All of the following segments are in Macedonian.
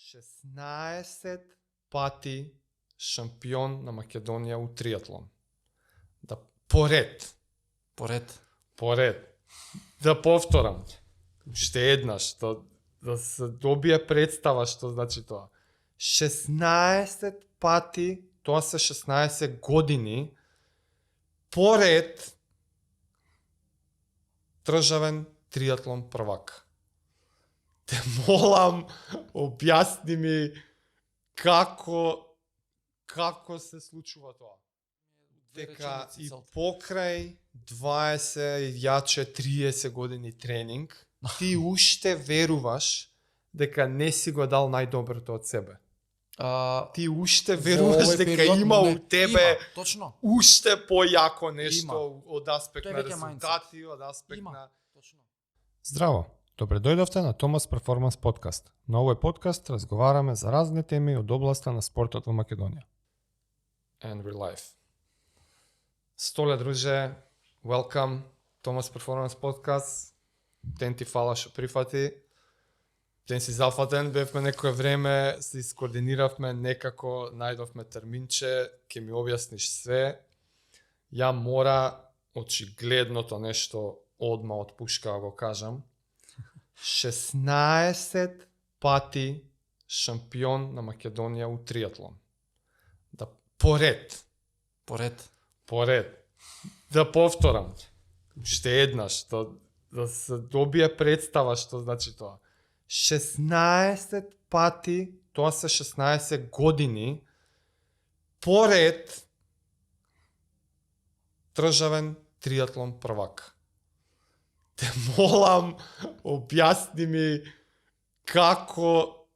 16 пати шампион на Македонија у триатлон. Да поред. Да повторам. Уште еднаш, да се добие представа што значи тоа. 16 пати, тоа се 16 години поред државен триатлон првак. Те молам, објасни ми како се случува тоа. Дека и покрај 20, јаче 30 години тренинг, ти уште веруваш дека не си го дал најдоброто од себе. Ти уште веруваш дека има у тебе точно уште појако нешто од аспект на резултати, од аспект на... Здраво! Добре дојдовте на Томас Перформанс подкаст. На овој подкаст разговараме за разни теми од областа на спортот во Македонија. And we're live. Столе, друже, welcome, Томас Перформанс подкаст. Ден ти фала што прифати. Ден си зафатен, бевме некое време, се искоординиравме, некако најдовме терминче, ќе ми објасниш све. Ја мора очигледното нешто одма од пушка го кажам. 16 пати шампион на Македонија у триатлон. Да поред. Да повторам. Уште еднаш, да се добие представа што значи тоа. 16 пати, тоа се 16 години поред државен триатлон првак. Те молам, објасни ми како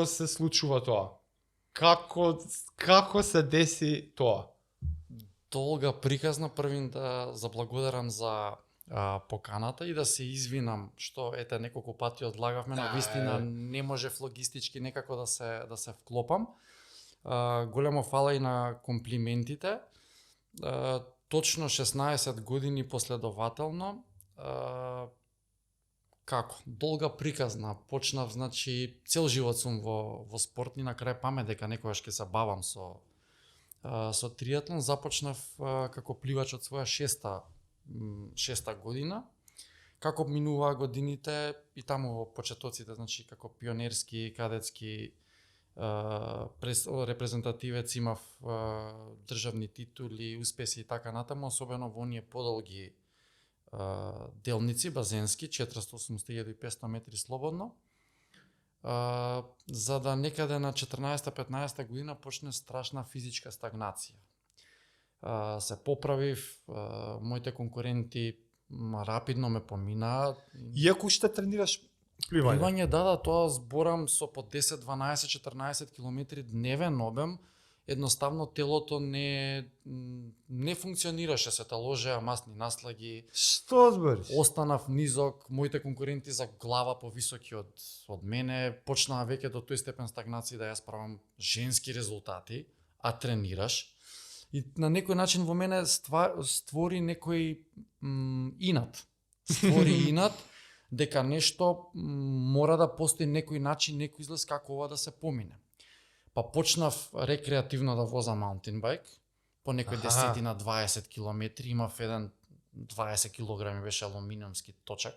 се случува тоа. Како се деси тоа? Долга приказна, првин да заблагодарам за поканата и да се извинам што неколку пати одлагавме, но вистина не можев логистички некако да се вклопам. Големо фала и на комплиментите. Точно 16 години последователно. Како? Долга приказна. Почнав, значи, цел живот сум во спорт, и на крај памет дека некогаш ќе се бавам со триатлон. Започнав како пливач од своја шеста година. Како минуваа годините и таму во почетоците, значи како пионерски, кадетски репрезентативец, имав државни титули, успеси и така натаму, особено во оние подолги делници, базенски, 480-1500 метри слободно. За да некаде на 14-15 година почне страшна физичка стагнација. Се поправив, моите конкуренти рапидно ме поминаа. Иако уште тренираш пливање? Пливање, да, тоа зборам со по 10, 12, 14 километри дневен обем. Едноставно телото не функционираше, се таложеа масни наслаги. Што збориш? Останав низок, моите конкуренти за глава повисоки од мене, почнаа веќе до тој степен стагнација да јас правам женски резултати, а тренираш. И на некој начин во мене створи некој инат. Дека нешто мора да постои некој начин, некој излез како ова да се помине. Па почнав рекреативно да возам маунтинбајк, по некој 10 на 20 километри, имав еден 20 килограми беше алуминиумски точак.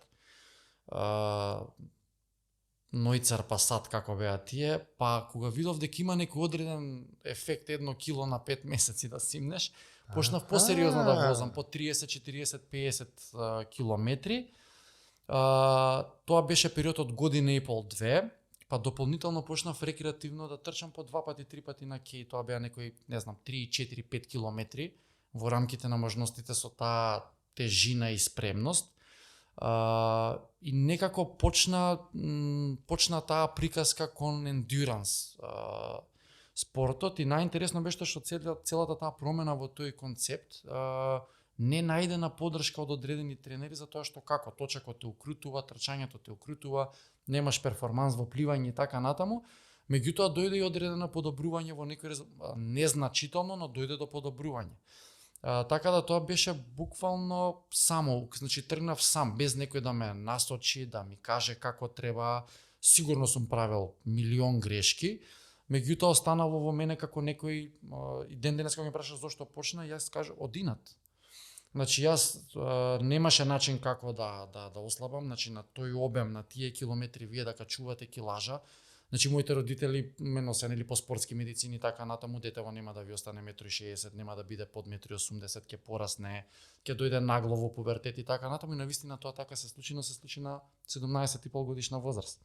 Нојцар Пасат како беа тие, па кога видов дека има некој одреден ефект 1 кило на 5 месеци да симнеш, почнав посериозно да возам по 30, 40, 50 километри. Тоа беше период од година и пол, 2. Па дополнително почнав рекреативно да трчам по 2 пати, 3 пати на кеј. Тоа беа некои, 3, 4, 5 километри во рамките на можностите со таа тежина и спремност. И некако почна таа приказка кон ендуранс спортот, и најинтересно беше што целата таа промена во тој концепт не најдена поддршка од одредени тренери, затоа што како точакот те укрутува, трчањето те укрутува, немаш перформанс во пливање и така натаму. Меѓутоа дојде и одредено подобрување во некој незначително, но дојде до подобрување. Така да тоа беше буквално само, значи тргнав сам, без некој да ме насочи, да ми каже како треба. сигурно сум правил милион грешки, меѓутоа останало во мене како некој и ден денес кога ми прашаш зошто почна, јас кажам од инат. Значи јас немаше начин како да ослабам, значи на тој обем, на тие километри вие да качувате килажа. Значи моите родители ме носеа нели по спортски медицини така натаму, детево нема да ви остане 1,60 м, нема да биде под 1,80 м, ќе порасне, ќе дојде нагло во пубертет и така натаму, и навистина тоа така се случи, но се случи на 17,5 годишна возраст.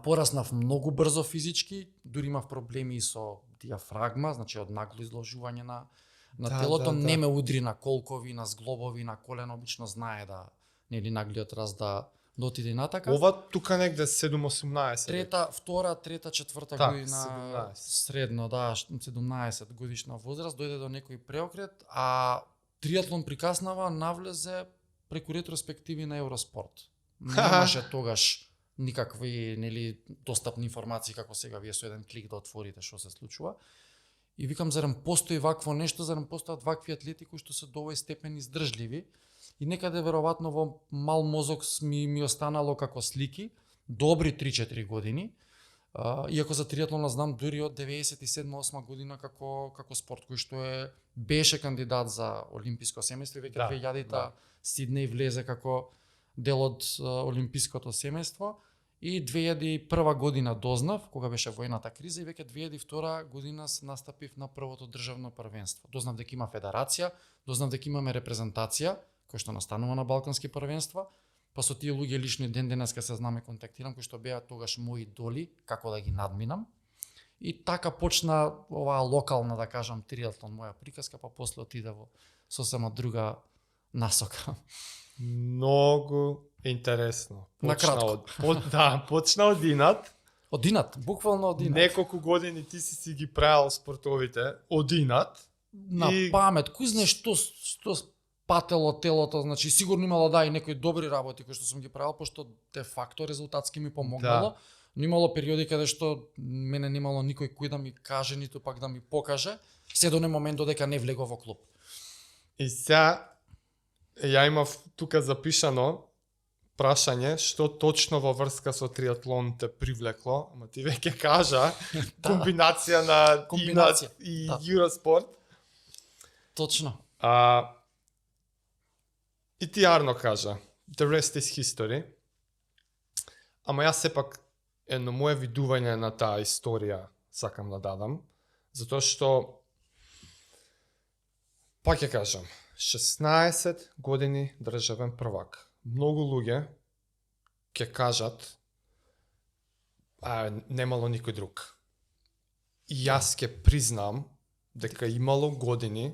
Пораснав многу брзо физички, дури имав проблеми со диафрагма, значи од нагло изложување на телото, не ме удри на колкови, на зглобови, на колено, обично знае да нели наглиот раз да отиде натака. Ова тука негде 7-18. Трета, четврта година 17. Средно, 17 годишна возраст, дојде до некој преокрет, а триатлон прикаснава навлезе преку ретроспективи на Евроспорт. Немаше тогаш никакви нели достапни информации како сега вие со еден клик да отворите што се случува. И викам, зарем постои вакво нешто, зарем постојат вакви атлети кои што се до овој степен издржливи. И некаде веројатно во мал мозок ми останало како слики, добри 3-4 години. Иако за триатлона знам дури од 97-8 година како спорт кој што беше кандидат за олимписко семејство, веќе 2000-та Сиднеј влезе како дел од олимпиското семејство. И 2001 година дознав, кога беше војната криза, и веќе 2002 година се настапив на првото државно првенство. Дознав дека има федерација, дознав дека имаме репрезентација, кој што настанува на балкански првенства, па со тие луѓе лично ден денеска се знаме, контактирам, кои што беа тогаш мои идоли, како да ги надминам. И така почна оваа локална, да кажам, триатлон моја приказка, па после отиде во сосема друга насока. Многу интересно. Накратко. Почна од инат. Од инат, буквално од инат. Неколку години ти си ги правил спортовите од инат. На памет, кој знае што патело телото, значи сигурно имало и некои добри работи кои што сум ги правил, пошто де факто резултатски ми помогнало. Но имало периоди каде што мене немало никој кој да ми каже, ниту пак да ми покаже, се до момент додека не влегов во клуб. И сега ја имав тука запишано прашање што точно во врска со триатлон те привлекло, ама ти веќе кажа комбинација на инат и Eurosport. Точно. И ти Арно кажа, the rest is history. Ама јас сепак едно моje видување на таа историја сакам да дадам, затоа што пак ќе кажам, 16 години државен првак. Многу луѓе ќе кажат немало никој друг. И јас ќе признам дека имало години,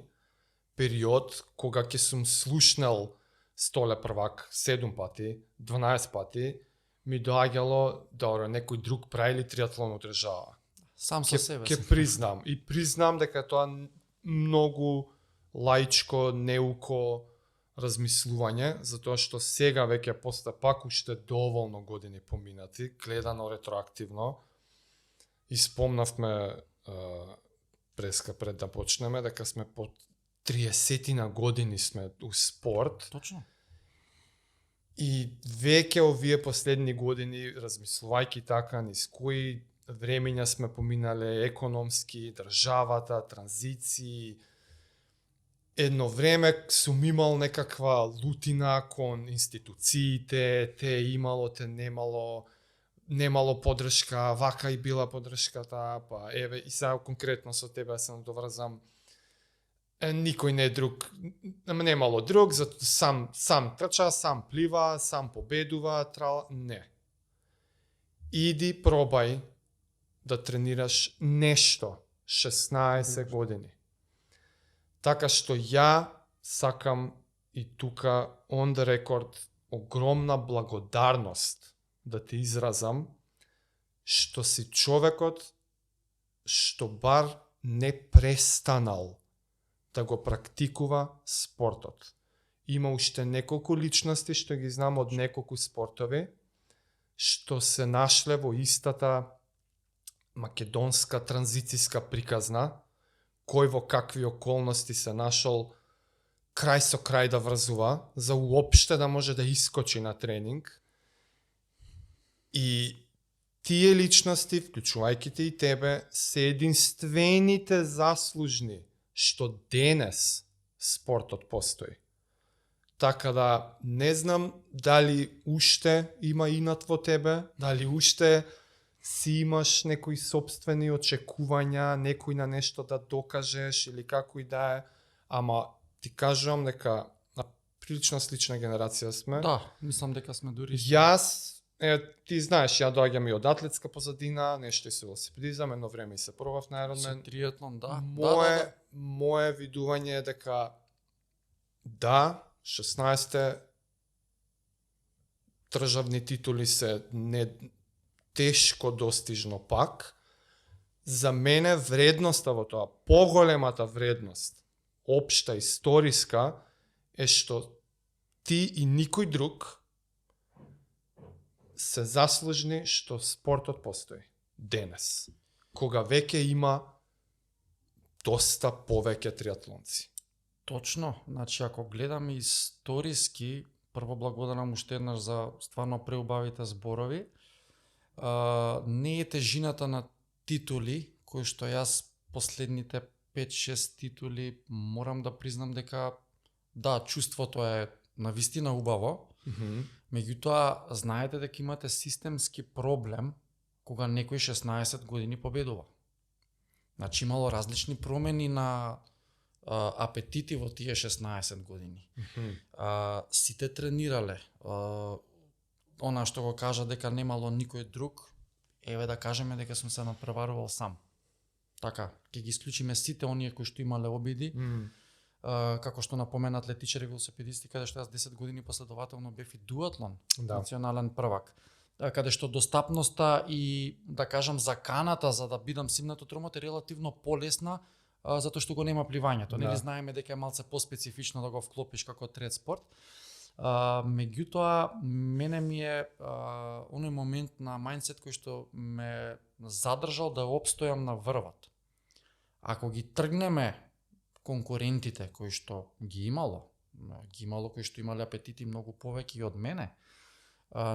период кога ќе сум слушнал столе првак 7 пати, 12 пати, ми доаѓало да некој друг прави триатлон од држава. Сам со себе. Ќе признам и признам дека тоа многу лаичко, неуко размислување, затоа што сега веќе после пак уште доволно години поминати, гледано ретроактивно, и спомнавме преска пред да почнеме, дека сме по 30 години сме у спорт. Точно. И веќе овие последни години, размислувајќи така, низ кои времења сме поминале економски, државата, транзиции, едно време сум имал некаква лутина кон институциите, те имало, те немало поддршка, вака и била поддршката, па еве и сега конкретно со тебе се доврзам, никој не друг, немало друг, сам трча, сам плива, сам победува, не. Иди пробај да тренираш нешто 16 години. Така што ја сакам и тука on the record огромна благодарност да те изразам што си човекот што бар не престанал да го практикува спортот. Има уште неколку личности што ги знам од неколку спортови што се нашле во истата македонска транзицијска приказна, кој во какви околности се нашол крај со крај да врзува, за уопште да може да искочи на тренинг. И тие личности, вклучувајќи те и тебе, се единствените заслужни што денес спортот постои. Така да не знам дали уште има инат во тебе, дали уште си имаш некои собствени очекувања, некој на нешто да докажеш или како и да е, ама ти кажувам дека на прилично слична генерација сме. Да, мислам дека сме дури. Јас, ти знаеш, ја доаѓам и од атлетска позадина, нешто и се велосипедизам, едно време и се пробав на Ironman. Триатлон, да. Мое видување е дека да, 16 државни титули се не тешко достижно пак. За мене вредноста во тоа, поголемата вредност, општа, историска, е што ти и никој друг се заслужни што спортот постои денес, кога веќе има доста повеќе триатлонци. Точно, значи ако гледаме историски, прво благодарам уште еднаш за стварно преубавите зборови. Не е тежината на титули, кои што јас последните 5-6 титули морам да признам дека да, чувството е навистина убаво. Меѓутоа, знаете дека имате системски проблем кога некој 16 години победува. Значи имало различни промени на апетити во тие 16 години. Сите тренирале. Она што го кажа дека немало никој друг, еве да кажеме дека сум се надпреварувал сам. Така, ќе ги исклучиме сите оние кои што имале обиди, како што напомена атлетичари, велосипедисти, каде што јас 10 години последователно бев и дуатлон, национален првак. Каде што достапноста и, да кажам, заканата за да бидам симнат од тромот е релативно полесна, затоа што го нема пливањето. Нели знаеме дека е малце поспецифично да го вклопиш како трет спорт. Меѓутоа, мене ми е оној момент на мајндсет кој што ме задржал да опстојам на врвот. Ако ги тргнеме конкурентите кои што ги имало кои што имале апетити многу повеќе и од мене,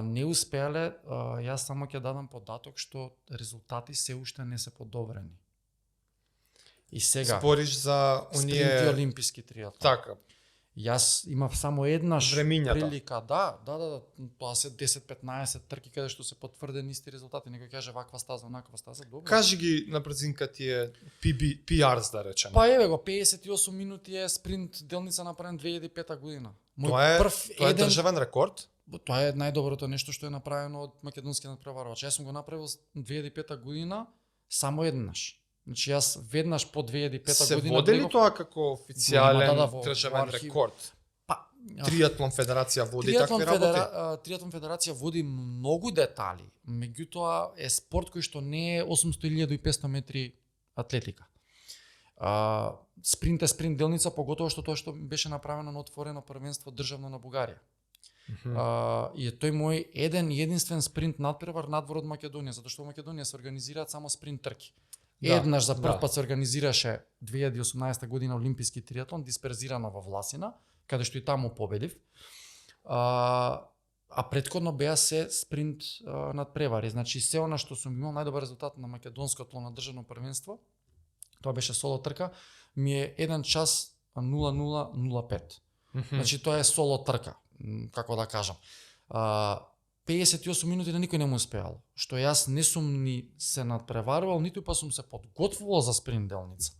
не успеале, јас само ќе дадам податок што резултати се уште не се подобрени. И сега спориш за оние спринт и олимписки триатлон. Така. Јас имав само еднаш времињата. Прилика, да, тоа се 10-15 трки каде што се потврдени исти резултати, некој каже ваква стаза, онаква стаза, добро. Кажи ги на брзинка тие PRs да речеме. Па еве го, 58 минути е спринт делница направен 2005 година. Тоа е државен рекорд? Тоа е најдоброто нешто што е направено од македонски надпреварувач. Јас сум го направил 2005 година само еднаш. Значи јас веднаш по 2005 година се води ли тоа како официјален државен рекорд? Па Триатлон федерација води такви работи? Триатлон федерација води многу детали, меѓутоа е спорт кој што не е 800-1500 метри атлетика. Спринт е спринт делница, поготово што тоа што беше направено на отворено првенство државно на Бугарија. И е тој мој единствен спринт надпревар надвор од Македонија, затоа што во Македонија се организираат само спринт трки. Еднаш за прв пат се организираше 2018 година олимписки триатлон, дисперзирано во Власина, каде што и таму победив. А претходно беа се спринт надпревари. Значи се она што сум имал најдобар резултат на македонското на државно првенство, тоа беше соло трка, ми е 1 час 00:05. Значи тоа е соло трка, како да кажам. 58 минути на никој не му успеал, што јас не сум ни се надпреварувал, ниту па сум се подготвувал за спринт делница.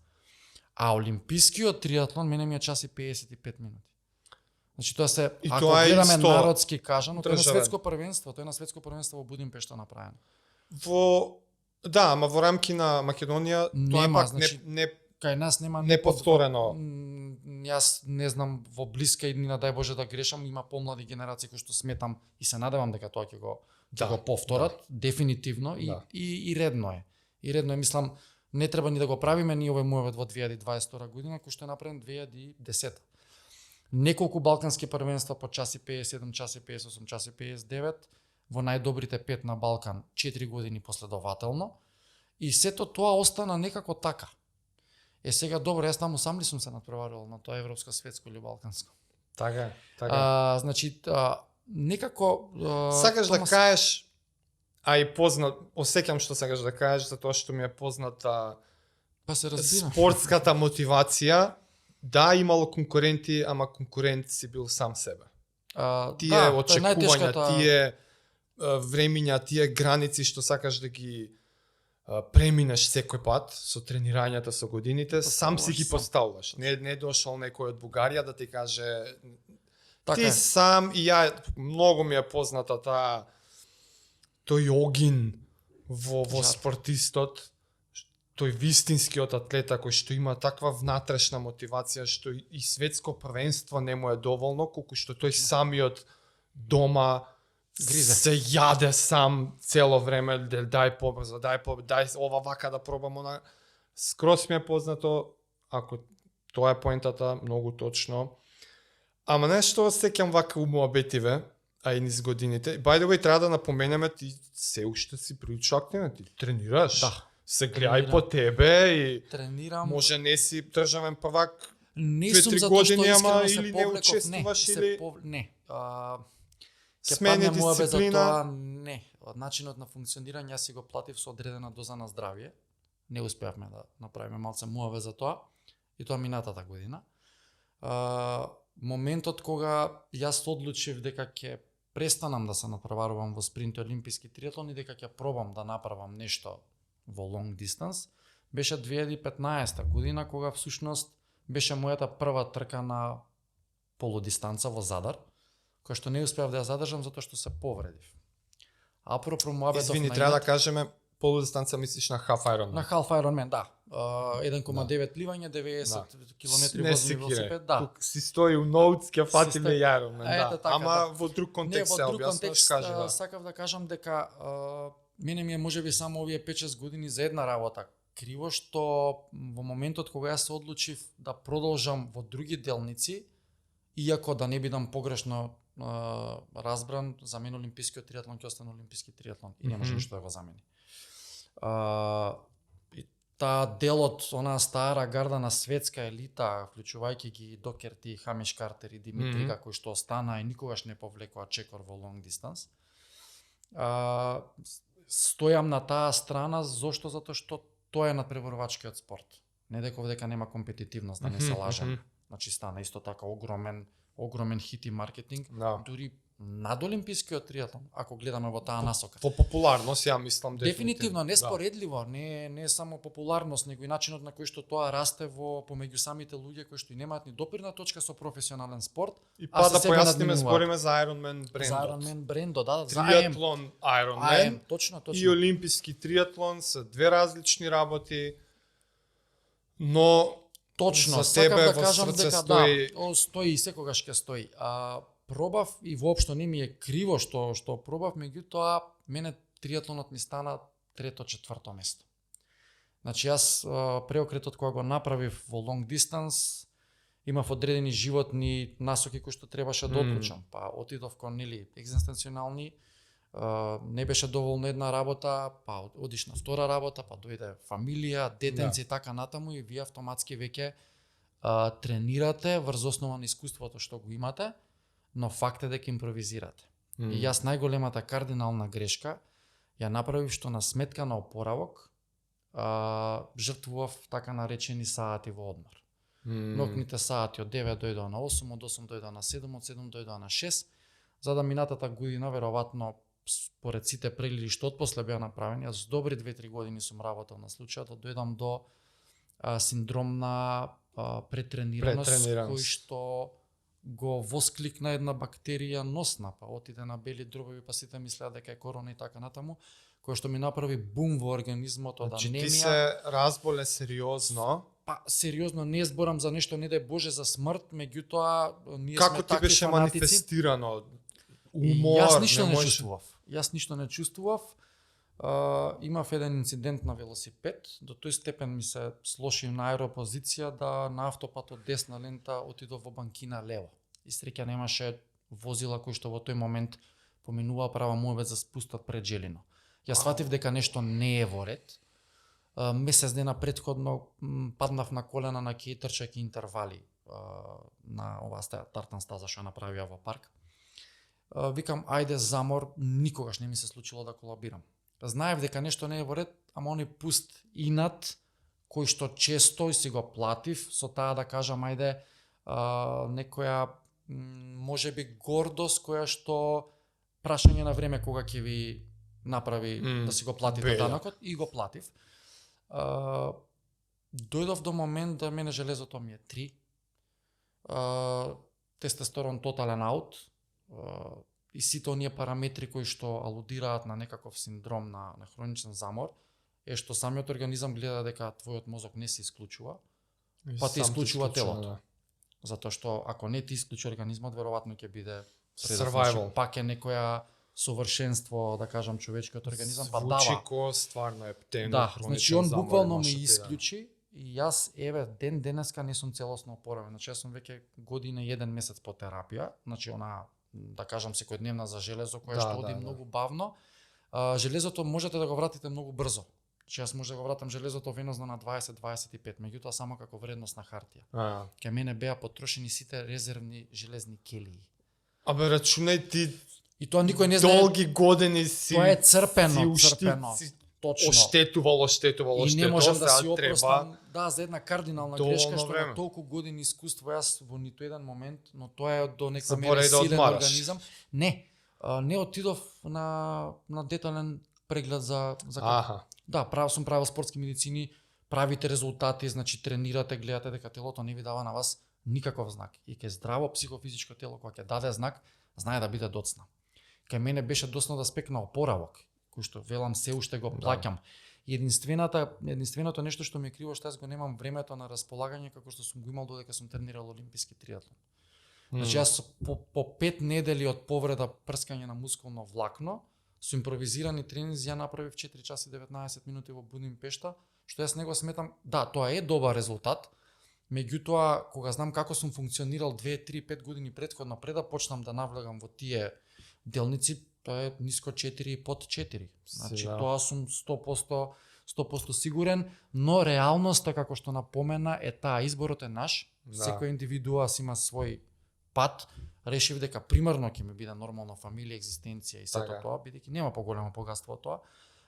А олимпискиот триатлон мене ми е час и 55 минути. Значи тоа се, и ако тоа гледаме исто народски кажано, тоа е на светско првенство, тоа е на светско првенство во Будимпешта направено. Ама во рамки на Македонија тоа е пак значи, кај нас нема неповторено. Јас не знам во блиска иднина, дај Боже да грешам, има помлади генерации кои што сметам и се надевам дека тоа ќе го повторат, дефинитивно и редно е. И редно е, мислам, не треба ни да го правиме ние овој мојот во 2022 година, кој што е направен 2010. Неколку балкански првенства по час и 57, час и 58, час и 59, во најдобрите 5 на Балкан 4 години последователно, и сето тоа остана некако така. Сега добро, јас таму сам ли сум се надпреварувал на тоа европско, светско или балканско? Така. Значи, некако... Сакаш да кажеш, а и познат, осеќам што сакаш да кажеш, затоа што ми е позната Па се разбира. спортската мотивација, да, имало конкуренти, ама конкурент си бил сам себе. Тие очекувања, тие времиња, тие граници што сакаш да ги преминеш секој пат со тренирањата, со годините, сам си ги поставуваш. Не дошол некој од Бугарија да ти каже ти сам, и ја многу ми е позната тој огин во спортистот, тој вистинскиот атлета кој што има таква внатрешна мотивација што и светско првенство не му е доволно, колку што тој самиот дома гризе, се јаде сам цело време, дај побрзо, дај ова вака да пробам, она. Скрос ми е познато, ако тоа е поентата, многу точно. Ама нешто сеќам вака умуабетиве, а и низ годините. By the way, треба да напоменеме, ти се уште си прилично активен, ти тренираш. Да. Се гледај по тебе и тренирам. Може не си државен првак. Не сум 2-3 години, ама се или не учествуваш или не. Смени дисциплина. Не. Од начинот на функционирање јас си го платив со одредена доза на здравје. Не успеавме да направиме малце муаве за тоа. И тоа минатата година. Моментот кога јас одлучив дека ќе престанам да се натпреварувам во спринт и олимписки триатлон и дека ќе пробам да направам нешто во long distance, беше 2015 година кога всушност беше мојата прва трка на полудистанца во Задар, која што не успеав да ја задржам затоа што се повредив. Апропо муабетов. Извини, треба да кажеме полудистанца мислиш на half Ironman. На half Ironman, да. 1,9 пливање, 90 километри возење велосипед, да. Си стои у ноутс, ќе фатиме Ironman, да. Така, ама во друг контекст се објаснуваш, кажи да. Сакав да кажам дека мене ми е можеби само овие 5-6 години за една работа криво, што во моментот кога јас се одлучив да продолжам во други делници, иако да не бидам погрешно разбран, за мен олимпискиот триатлон ќе остане олимписки триатлон и не може ништо да го замени. И таа делот, онаа стара гарда на светска елита, вклучувајќи ги Докерти, Хамиш Картер и Димитрига, кои што остана и никогаш не повлекоа чекор во long distance. Стојам на таа страна, зошто? Затоа што тоа е надпреварувачкиот спорт. Не дека овдека нема компетитивност, да не се лажем. Значи стана исто така огромен хит и маркетинг, дури над олимпискиот триатлон, ако гледаме во таа насока. По популарност, ја мислам дефинитивно неспоредливо, не само популарност, него и начинот на кој што тоа расте во помеѓу самите луѓе кои што и немаат ни допирна точка со професионален спорт. И па да појасниме, збориме за Ironman брендот. За Ironman брендот, да, за триатлон Ironman. Точно. И олимписки триатлон се две различни работи, но точно, за тебе да во кажам срце дека стои... Да, стои и секогаш ќе стои. Пробав и воопшто не ми е криво што пробав, меѓутоа мене триатлонот ми стана 3-4 место. Значи јас преокретот кога го направив во long distance, имав одредени животни насоки кои што требаше да одлучам. Па отидов кон екзистенционални, не беше доволно една работа, па одиш на втора работа, па дојде фамилија, детенци и така натаму и вие автоматски веќе тренирате врз основа на искуството што го имате, но факт е дека импровизирате. И јас најголемата кардинална грешка ја направив што на сметка на опоравок жртвував така наречени сати во одмор. Нокните сати од 9 дојдоа на 8, од 8 дојдоа на 7, од 7 дојдоа на 6, за да минатата година веројатно според сите прегледи што отпосле беа направени, јас добри 2-3 години сум работел на случајот да дојдам до синдром на претренираност, кој што го воскликна една бактерија носна, па отиде на бели дробови, па сите мислеа дека е корона и така натаму, кој што ми направи бум во организмот од анемија. Ти се разболе сериозно? Па сериозно, не зборам за нешто, не дај Боже за смрт, меѓутоа ние како сме ти такви беше фанатици. Манифестирано? Умор, Јас ништо не може... чувствував. Јас ништо не чувствував. Имав еден инцидент на велосипед, до тој степен ми се слоши на аеропозиција да на автопат од десна лента отидов во банкина лево. И среќа немаше возила кои што во тој момент поминуваа права муавет за спустат пред Желино. Јас сватив дека нешто не е во ред. Месец дена претходно паднав на колена на кеј трчајќи интервали на оваа тартан стаза што направија во парк. викам ајде замор, никогаш не ми се случило да колабирам. Знаев дека нешто не е во ред, ама оној пуст инат кој што често и си го платив со таа да кажам ајде некоја можеби гордост која што прашање на време кога ќе ви направи да си го платите данокот и го платив. Дојдов до момент да мене железото ми е 3. Тестостерон тотален аут и сите оние параметри кои што алудираат на некаков синдром на хроничен замор е што самиот организам гледа дека твојот мозок не се исклучува, па те исклучува телото. Затоа што ако не ти исклучи организмот, веројатно ќе биде survival. Пак е некоја совршенство, да кажам, човечкиот организам, па дава. Звучи ко стварно ептен. Да, значи он буквално ме исклучи и јас ден денеска не сум целосно опоравен. Значи јас сум веќе година и 1 месец по терапија, значи она да кажам секојдневна за железо која што оди многу бавно. Железото можете да го вратите многу брзо. Значи јас може да го вратам железото венозно на 20-25, меѓутоа само како вредност на хартија. Кај мене беа потрошени сите резервни железни келии. Абе рачунај ти и тоа никој не знае. Долги години си. Тоа е црпено. Точно. Оштетувало. И не можам да си опростам, за една кардинална грешка што на толку години искуство јас во ниту еден момент, но тоа е до некоја мера силен организам. Не отидов на детален преглед за Да, сум правил спортски медицини, правите резултати, значи тренирате, гледате дека телото не ви дава на вас никаков знак. И ке здраво психофизичко тело кога ќе даде знак, знае да биде доцна. Кај мене беше доцна да спекна опоравок, кој што велам се уште го плаќам. И единственото нешто што ми е криво што јас го немам времето на располагање како што сум го имал додека сум тренирал олимписки триатлон. Значи јас по 5 недели од повреда прскање на мускулно влакно, со импровизирани тренинзи ја направив 4 часа и 19 минути во Будимпешта, што јас не го сметам, тоа е добар резултат. Меѓутоа, кога знам како сум функционирал 2, 3, 5 години претходно пред да почнам да навлегам во тие делници, тоа е ниско 4 и под 4. Значи тоа сум 100% сигурен, но реалноста како што напомена е таа, изборот е наш, секој индивидуа си има свој пат. Решив дека примерно ќе ми биде нормална фамилија, екзистенција и сето тоа, бидејќи нема поголемо богатство од тоа.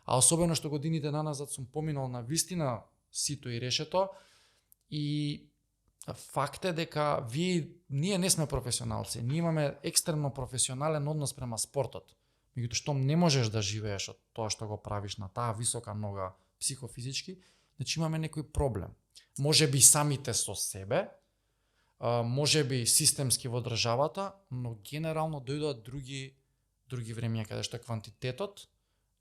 А особено што годините наназад сум поминал на вистина сито и решето и факт е дека ние не сме професионалци, ние имаме екстремно професионален однос према спортот. Меѓутоа што не можеш да живееш од тоа што го правиш на таа висока нога психофизички, значи имаме некој проблем. Можеби самите со себе, можеби системски во државата, но генерално дојдоа други времења каде што квантитетот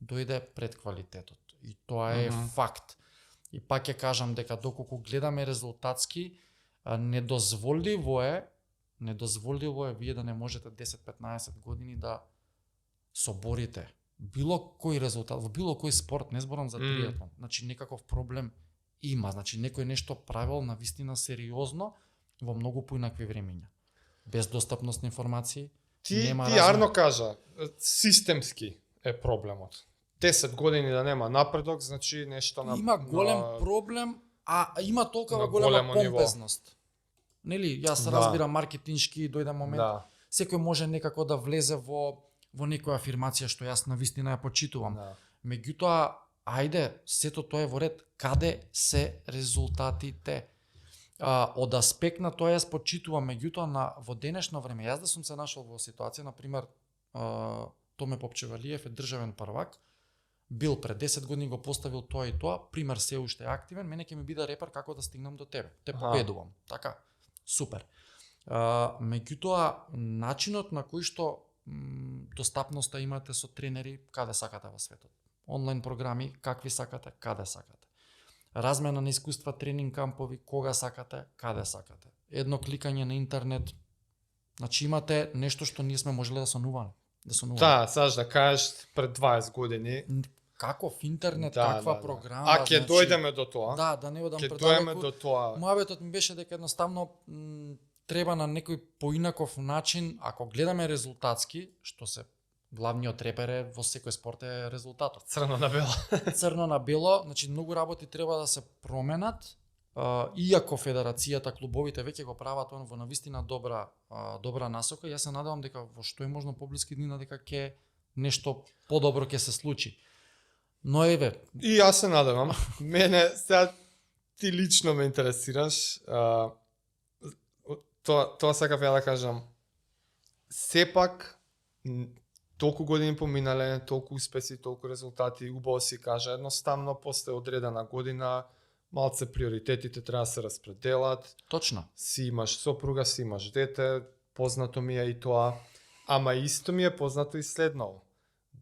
дојде пред квалитетот. И тоа е факт. И пак ќе кажам дека доколку гледаме резултатски, недозволиво е вие да не можете 10-15 години да соборите било кој резултат, во било кој спорт, не зборам за триатлон. Значи некаков проблем има, значи некој нешто правил на вистина сериозно во многу поинакви времења. Без достапност на информации, Ти Арно кажа, системски е проблемот. 10 години да нема напредок, значи нешто има голем проблем, а има толкова голема помпезност. Нели, јас разбирам маркетиншки, дојде момент, секој може некако да влезе во некоја афирмација што јас навистина ја почитувам. Меѓутоа, ајде, сето тоа е во ред, каде се резултатите? Од аспект на тоа јас почитувам, меѓутоа во денешно време, јас да сум се нашол во ситуација, например, Томе Попчевалиев е државен првак, бил пред 10 години го поставил тоа и тоа, пример се уште е активен, мене ќе ми биде репер како да стигнам до тебе. Те победувам. Така, супер. Меѓутоа, начинот на кој што достапноста имате со тренери каде сакате во светот. Онлайн програми, какви сакате, каде сакате. Размена на искуства, тренинг кампови, кога сакате, каде сакате. Едно кликање на интернет. Значи имате нешто што ние сме можеле да сонуваме. Саш да кажеш пред 20 години. Каков интернет, каква програма. А ќе дојдеме до тоа. Да не одам предалеку. Ќе дојдеме до тоа. Мојаветот ми беше дека едноставно треба на некој поинаков начин, ако гледаме резултатски, што се главниот репер е во секој спорт е резултатот. Црно на бело. Црно на бело, значи многу работи треба да се променат, иако федерацијата, клубовите веќе го прават во навистина добра насока, јас се надевам дека во што е можно поблиски днина дека ќе нешто подобро ќе се случи. Но еве, и јас се надевам. Мене сега ти лично ме интересираш. Тоа сакав ја да кажам. Сепак толку години поминале, толку успеси, толку резултати, убаво си кажа, едноставно после одредена година малце приоритетите треба да се распределат. точно. Си имаш сопруга, си имаш дете, познато ми е и тоа, ама исто ми е познато и следно.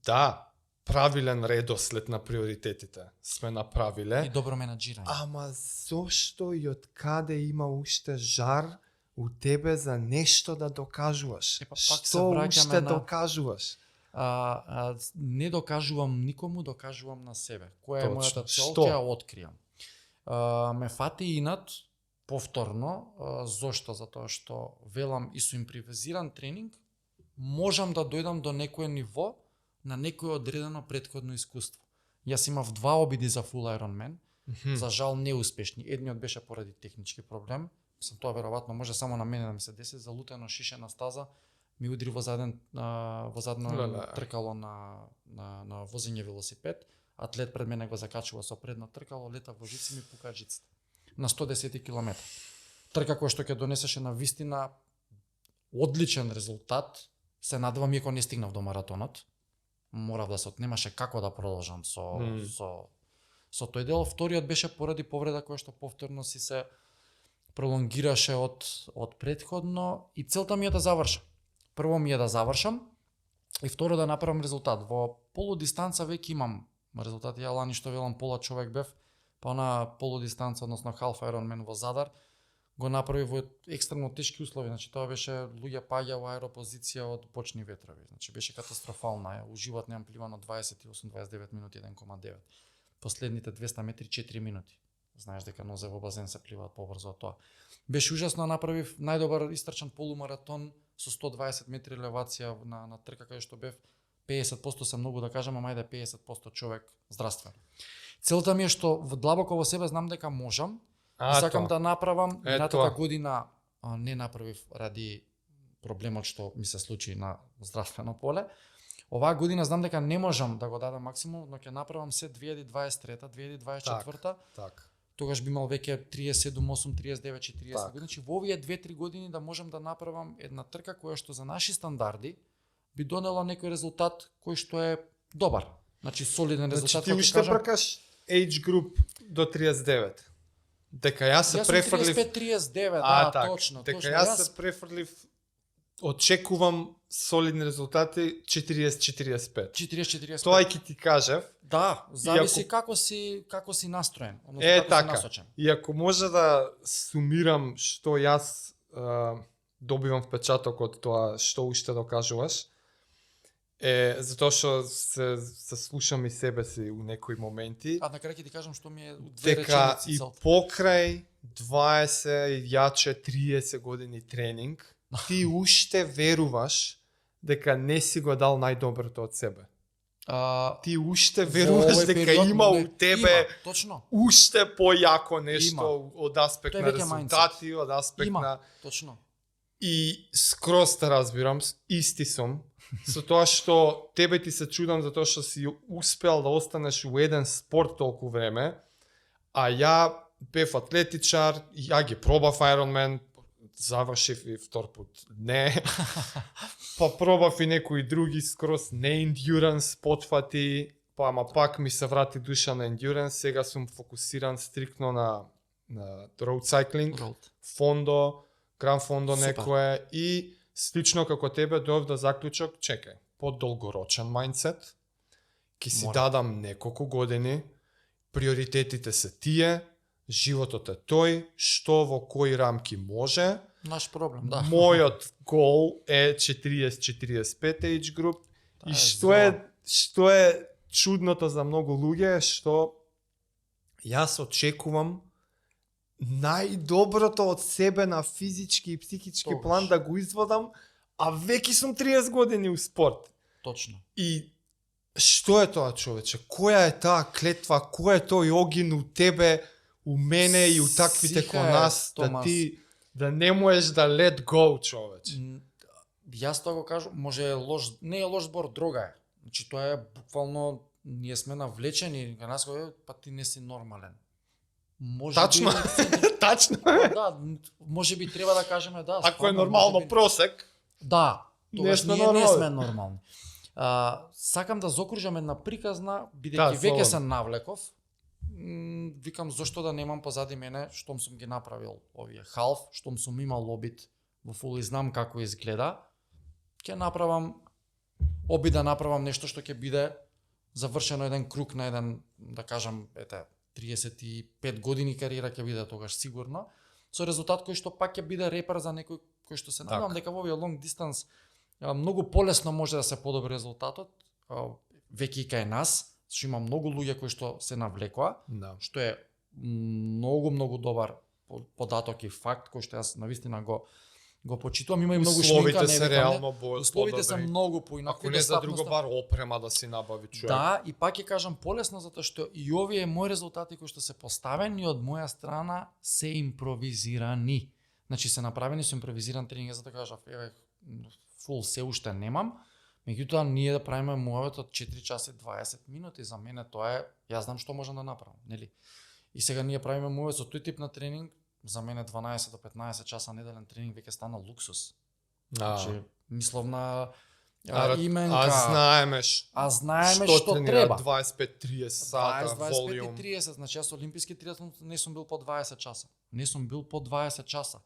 Да, правилен редослед на приоритетите сме направиле. И добро менаџирање. Ама зошто и од каде има уште жар у тебе за нешто да докажуваш? Пак се Што враќаме уште на- докажуваш? Не докажувам никому, докажувам на себе. Која е Точно. мојата цел, Што? ќе ја откријам. Ме фати инат повторно, зошто? Затоа што велам и со импровизиран тренинг можам да дојдам до некое ниво на некое одредено претходно искуство. Јас имав 2 обиди за Full Ironman, за жал неуспешни. Едниот беше поради технички проблем, тоа веројатно може само на мене да ми се деси, залутено шишена стаза ми удри во задно тркало на возење велосипед. Атлет пред мене го закачува со предно тркало, лета во жици ми пука жиците. На 110 км. Трка која што ќе донесеше на вистина одличен резултат. Се надевам иако не стигнав до маратонот. Морав да се отнемаше како да продолжам со тој дел. Вториот беше поради повреда која што повторно си се пролонгираше од претходно и целта ми е да завршам. Прво ми е да завршам и второ да направам резултат. Во полудистанца веќе имам резултати. Ја лани што велам пола човек бев, па на полудистанца, односно Half Ironman во Задар, го направи во екстремно тешки услови. Значи тоа беше луѓе паѓа во аеропозиција од бочни ветрови. Значи беше катастрофална. Уживот немам пливано 28-29 минути 1,9. Последните 200 метри 4 минути. Знаеш дека нозе во базен се пливаат побрзо од тоа. Беше ужасно, направив најдобар истрчан полумаратон со 120 метри елевација на трка кај што бев 50% се многу да кажам, ама ајде 50% човек здравствен. Целта ми е што длабоко во себе знам дека можам. Сакам да направам. Минатата година не направив ради проблемот што ми се случи на здравствено поле. Оваа година знам дека не можам да го дадам максимум, но ќе направам се 2023, 2024. Так. Тогаш би имал веќе 37, 8, 39, 40 години. Значи во овие 2-3 години да можам да направам една трка која што за наши стандарди би донела некој резултат кој што е добар. Значи солиден резултат. Значи ти уште бркаш age group до 39. Дека јас се префрлив 35-39, так. точно. Дека точно. јас се префрлив, очекувам солидни резултати 40-45. 40-45. Тоа ќе ти кажев. Да, зависи како си настроен, односно како така. си насочен. И ако може да сумирам што јас добивам впечаток од тоа што уште докажуваш, затоа што се слушам и себе си у некои моменти. А на крај ќе ти кажам што ми е две дека реченици и целта. покрај 20 јаче 30 години тренинг, ти уште веруваш дека не си го дал најдоброто од себе. Ти уште веруваш дека има у тебе точно. уште појако нешто од аспект Тоа е на веќе резултати, од аспект на... Точно. И скроз те разбирам, исти сум, со тоа што тебе ти се чудам затоа што си успел да останеш у еден спорт толку време, а ја бев атлетичар, ја ги пробав Ironman, завршив и втор пут не, па пробав и некои други скроз не endurance потфати, па ама пак ми се врати душа на endurance, сега сум фокусиран стрикно на road cycling, фондо, гран фондо некое и слично како тебе дојдов до заклучок, чекај, подолгорочен мајндсет, ќе си дадам неколку години, приоритетите се тие, животот е тој, што во кои рамки може. Наш проблем, да. Мојот гол е 40-45 age group и што е чудното за многу луѓе што јас очекувам најдоброто од себе на физички и психички план да го изводам, а веќе сум 30 години у спорт. Точно. И што е тоа, човече? Која е таа клетва? Кој е тој огин у тебе у мене и у таквите Сика ко е, нас, да Томас. ти да не можеш да let go, човече. Јас тоа го кажу, може е лош, не е лош збор, дрога е. Значи тоа е буквално ние сме навлечени, кај нас го па ти не си нормален. Може Тачно. би Тачно. па, да, може би треба да кажеме да. Ако е стварно, нормално може би- просек, Да, Не тогаш сме ние не нормални. сме нормални. Сакам да закружам една приказна, бидејќи Да, веќе слободно. се навлеков. Викам зошто да немам позади мене, штом сум ги направил овие халф, штом сум имал обид во фул и знам како изгледа, ќе направам обид да направам нешто што ќе биде завршено еден круг на еден, да кажам, 35 години кариера ќе биде тогаш сигурно, со резултат кој што пак ќе биде репер за некој кој што се надевам дека во овие long distance многу полесно може да се подобри резултатот, веќе и кај нас, што има многу луѓе кои што се навлекоа, да. што е многу добар податок и факт кој што јас навистина го почитувам. Има и многу шминка, Условите не се викам, реално условите се подобри. многу поинакви. Ако не за друго бар опрема да си набави човек. Да, и пак ќе кажам полесно затоа што и овие мои резултати кои што се поставени од моја страна се импровизирани. Значи се направени со импровизиран тренинг, за да кажав, еве фул се уште немам. Меѓутоа ние да правиме муавет од 4 часа и 20 минути, за мене тоа е, јас знам што можам да направам, нели? И сега ние правиме муавет со тој тип на тренинг, за мене 12 до 15 часа неделен тренинг веќе стана луксус. Значи, мисловна именка. А знаеме што треба. 25-30 сата, 25 волјум. и 30, значи јас олимписки триатлон не сум бил по 20 часа. Не сум бил по 20 часа.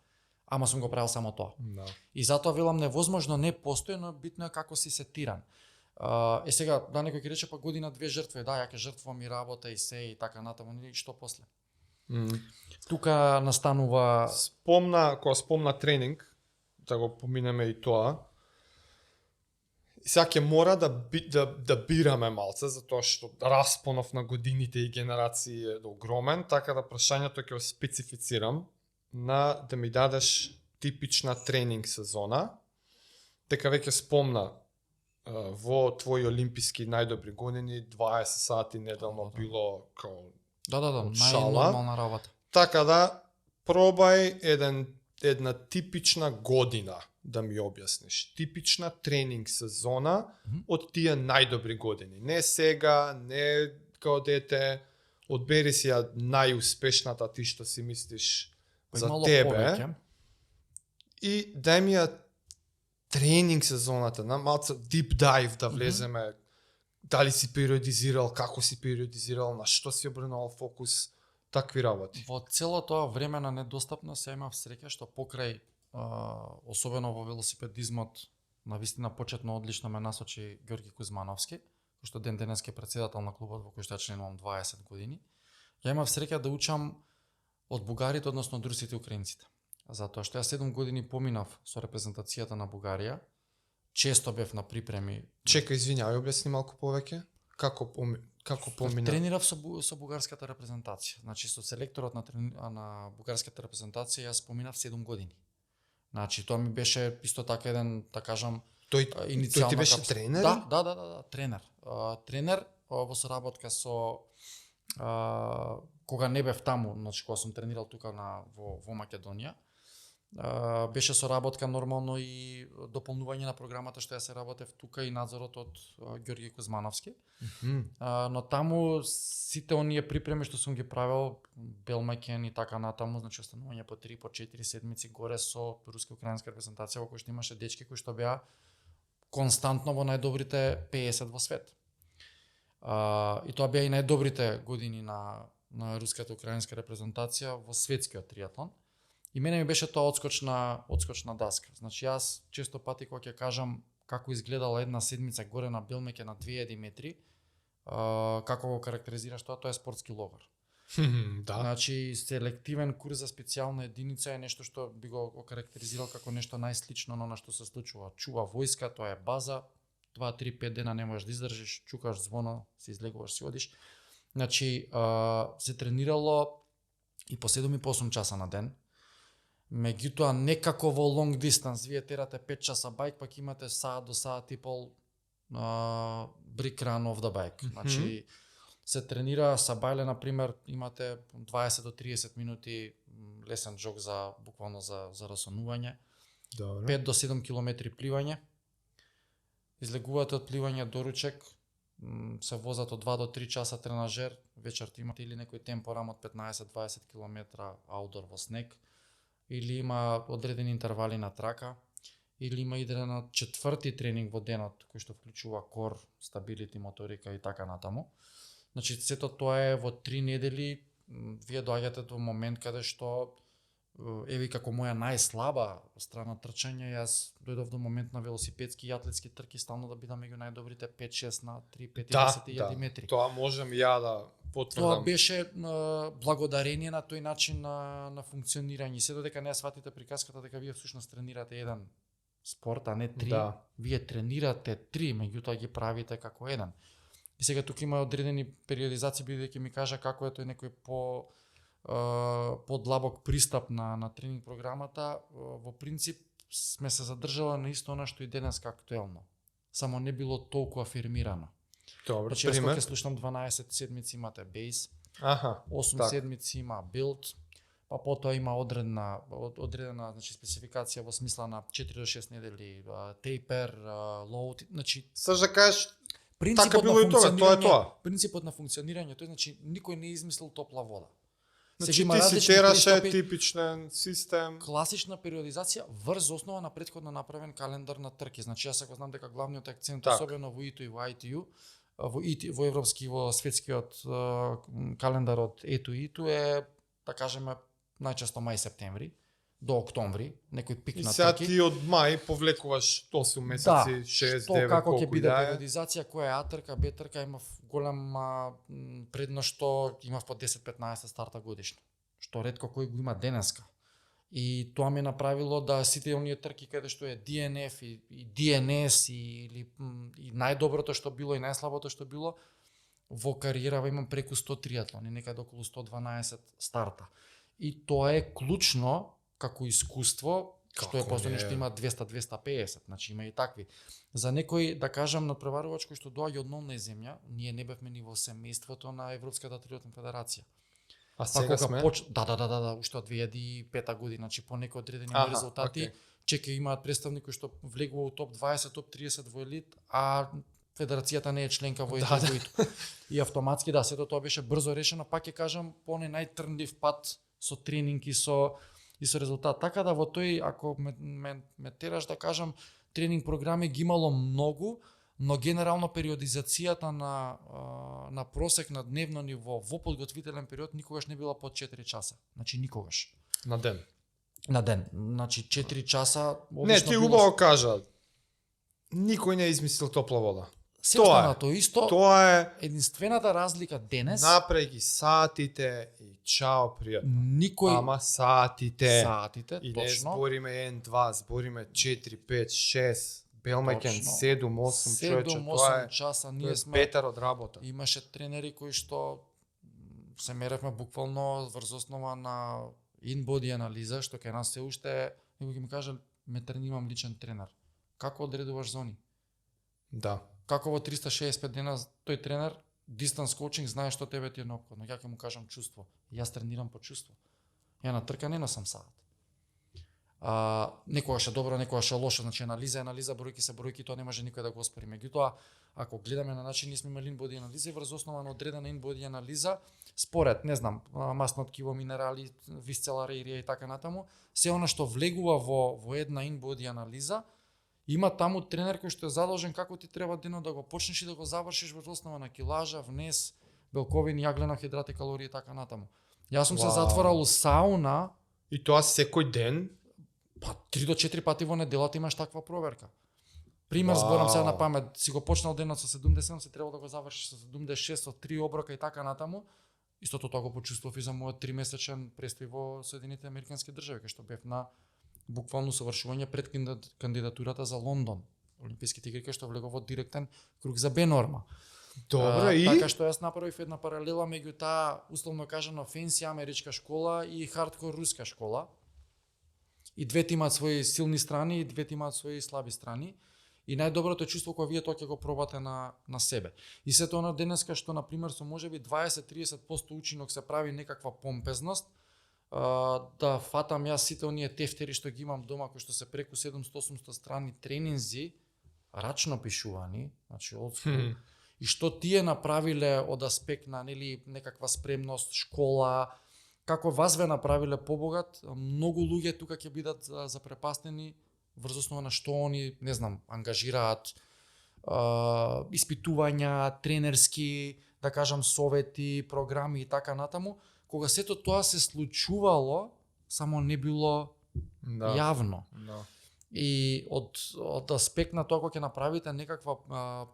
Ама сум го правил само тоа. Да. И затоа велам невозможно не постои, но битно е како си сетиран. Сега, да некој ќе рече па година две жртви, да, ја ќе жртвувам и работа и се и така натаму, и што после. Тука настанува Кога спомна тренинг, да го поминеме и тоа. Сега ќе мора да бираме малце, затоа што распонов на годините и генерации е огромен, така да прашањето ќе го специфицирам на да ми дадеш типична тренинг сезона, дека веќе спомна во твои олимписки најдобри години 20 сати неделно било као најнормална работа. Така да пробај една типична година да ми објасниш. Типична тренинг сезона од тие најдобри години. Не сега, не као дете, одбери си ја најуспешната ти што си мислиш за тебе. Повеќе. И дај ми ја тренинг сезоната, на малце deep dive да влеземе. Дали си периодизирал, како си периодизирал, на што си обрнал фокус, такви работи. Во цело тоа време на недостапност ја имав среќа што покрај особено во велосипедизмот навистина почетно одлично ме насочи Ѓорги Кузмановски, кој што ден денес е претседател на клубот во кој што ја членувам 20 години. Ја имав среќа да учам од бугарите, односно од русите и украинците. Затоа што ја 7 години поминав со репрезентацијата на Бугарија, често бев на припреми. Чека, извињај, објасни малку повеќе. Како помина? Тренирав со бугарската репрезентација. Значи со селекторот на бугарската репрезентација јас поминав 7 години. Значи тоа ми беше исто така еден, да кажам, Тој ти беше тренер? Да, тренер. Тренер во соработка со кога не бев таму, значи кога сум тренирал тука во Македонија, беше соработка нормално и дополнување на програмата што ја се работев тука и надзорот од Ѓорги Кузмановски. Но таму сите оние припреми што сум ги правил, Белмекен и така натаму, значи останување по 3 по 4 седмици горе со руска-украинска репрезентација во кој што имаше дечки кои што беа константно во најдобрите 50 во свет. И тоа беа и најдобрите години на руската украинска репрезентација во светскиот триатлон. И мене ми беше тоа одскочна даска. Значи јас често пати кога ќе кажам како изгледала една седмица горе на Белмеке на 2000 метри, како го карактеризираш тоа е спортски логор. Да. Значи селективен курс за специјална единица е нешто што би го карактеризирал како нешто најслично на она што се случува. Чува војска, тоа е база, 2-3-5 дена не можеш да издржиш, чукаш звоно, се излегуваш, си одиш. Значи се тренирало и по 7 и по 8 часа на ден. Меѓутоа некако во long distance, вие терате 5 часа бајк, пак имате саат до саат и пол break run of the bike. Значи се тренира са бајле, на пример, имате 20 до 30 минути лесен джог за буквално за расонување. Добро. 5 до 7 километри пливање. Излегувате од пливање до ручек, се возат од 2 до 3 часа тренажер, вечерта имате или некој темпорам од 15-20 км аутдор во снег, или има одредени интервали на трака, или има идене на четврти тренинг во денот, кој што вклучува кор, стабилити, моторика и така натаму. Значи, сето тоа е во 3 недели, вие доаѓате до момент каде што, еви како моја најслаба страна трчање, јас дојдов до момент на велосипедски и атлетски трки стално да бидам меѓу најдобрите 5-6 на 3-50 метри. Тоа можем ја да потврдам. Тоа беше благодарение на тој начин на функционирање. Се додека не сватите приказката дека вие всушност тренирате еден спорт, а не 3. Да. Вие тренирате 3, меѓутоа ги правите како еден. И сега тука има одредени периодизации, бидејќи ми кажа како е тој некој подлабок пристап на тренинг програмата. Во принцип сме се задржала на исто она што и денеска актуелно. Само не било толку афирмирано. Добро, Значи, јас пример. кога слушам 12 седмици имате бейс, Аха, 8 так. седмици има билд, па потоа има одредена значи спецификација во смисла на 4 до 6 недели тейпер, лоуд, значи Саш да кажеш, принципот така било на и тоа, тоа е тоа. Принципот на функционирање, тој значи никој не измислил топла вода. Значи има ти си различни тераше пристапи. типичен систем. Класична периодизација врз основа на претходно направен календар на трки. Значи јас ако знам дека главниот акцент, Так. особено во ITU и во ITU, во европски и во светскиот календар од ETU е, да кажеме, најчесто мај-септември до октомври, некој пик И на сега трки. ти од мај повлекуваш 8 месеци, 6, што 9, како ќе колку биде да е. периодизација, која е А трка, Б трка, имав голема предност што имав по 10-15 старта годишно, што ретко кој го има денеска. И тоа ме направило да сите оние трки каде што е DNF и DNS и најдоброто што било и најслабото што било, во кариерава имам преку 100 триатлони, некаде околу 112 старта. И тоа е клучно како искуство, што е Како постојано не? што има 200-250, значи има и такви. За некој, да кажам, надпреварувач кој што доаѓа од новна земја, ние не бевме ни во семејството на Европската триатлон федерација. А сега сме? Да, уште од 2005 година, значи по некои одредени Аха, резултати, окей. чека имаат представник кој што влегува во топ 20, топ 30 во елит, а федерацијата не е членка во Да, ЕТУ. И автоматски сето тоа беше брзо решено, пак ќе кажам, по не најтрнлив пат со тренинг и со резултат. Така да во тој, ако ме тераш да кажам, тренинг програми ги имало многу, но генерално периодизацијата на просек на дневно ниво во подготвителен период никогаш не била под 4 часа. Значи никогаш. На ден. На ден. Значи 4 часа Не, обично ти било убаво кажа. Никој не е измислил топла вода. се тоа е. останато исто. Тоа е Единствената разлика денес, направи ги сатите и чао пријатно. никој Ама сатите. сатите, И не точно. збориме 1-2, збориме 4, 5, 6, Белмекен Точно. 7, 8 човече, тоа 7-8 е, часа тоа ние е сме. Петар од работа. Имаше тренери кои што се меревме буквално врз основа на in-body анализа, што кај нас се уште, некој ќе ми каже, ме тренирам личен тренер. Како одредуваш зони? Да. Како во 365 дена тој тренер, distance coaching, знае што тебе ти е неопходно. Ја ќе му кажам чувство. Јас тренирам по чувство. Ја на трка не носам саат. Некогаш е добро, некогаш е лошо, значи анализа, бројки се бројки, тоа не може никој да го оспори. Меѓутоа, ако гледаме на начин, ние сме имали in-body анализа и врз основа на одредена in-body анализа, според, не знам, масно ткиво, минерали, висцеларија и така натаму, се она што влегува во една in-body анализа, има таму тренер кој што е задолжен како ти треба денот да го почнеш и да го завршиш врз основа на килажа, внес, белковини, јаглена, хидрати, калории и така натаму. Јас сум се Вау. затворал у сауна, И тоа секој ден. па 3 до 4 пати во неделата имаш таква проверка. Пример, Вау. зборам сега на памет, си го почнал денот со 77, се требало да го завршиш со 76, со 3 оброка и така натаму. Истото тоа го почувствував и за мојот 3-месечен престој во Соединетите Американски држави, кај што бев на буквално совршување пред кандидатурата за Лондон, Олимписките игри, кај што влегов во директен круг за Б норма. Добро, и Така што јас направив една паралела меѓу таа, условно кажано, фенси америчка школа и хардкор руска школа. И двете имаат своји силни страни и двете имаат своји слаби страни. И најдоброто е чувство кога вие тоа ќе го пробате на себе. И сето она денеска што на пример со можеби 20-30% учинок се прави некаква помпезност, да фатам јас сите оние тефтери што ги имам дома кои што се преку 700-800 страни тренинзи, рачно пишувани, значи и што тие направиле од аспект на нели некаква спремност, школа, како вас ве направиле побогат, многу луѓе тука ќе бидат запрепастени врз основа на што они, не знам, ангажираат испитувања, тренерски, да кажам, совети, програми и така натаму, кога сето тоа се случувало, само не било јавно. Да. И од аспект на тоа кога ќе направите некаква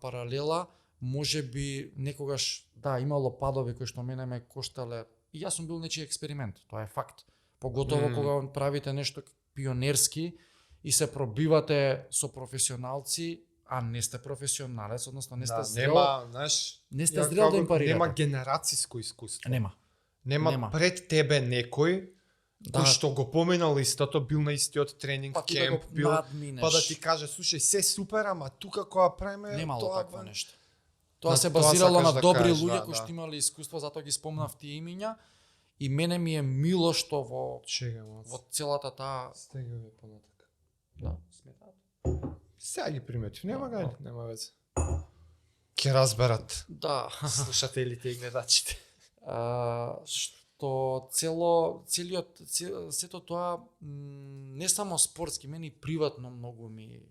паралела, може би некогаш, да, имало падови кои што мене ме коштале, и јас сум бил нечи експеримент, тоа е факт. Поготово кога правите нешто пионерски и се пробивате со професионалци, а не сте професионалец, односно не сте зрел. Нема, знаеш, не сте зрел да им парирате. Нема генерацијско искуство. Нема пред тебе некој кој што го поминал истото, бил на истиот тренинг кемп, да бил, надминеш. па да ти каже, слушај, се супер, ама тука кога правиме немало тоа такво нешто. Тоа се базирало тоа на да добри кажеш, луѓе кои што имале искуство, затоа ги спомнав тие имиња. И мене ми е мило што во целата таа стегање понатака. Да, сметаат. Сега ги приметив, нема гајде, нема веќе. Ќе разберат. Да. Слушателите и гледачите. Што сето тоа не само спортски, мене и приватно многу ми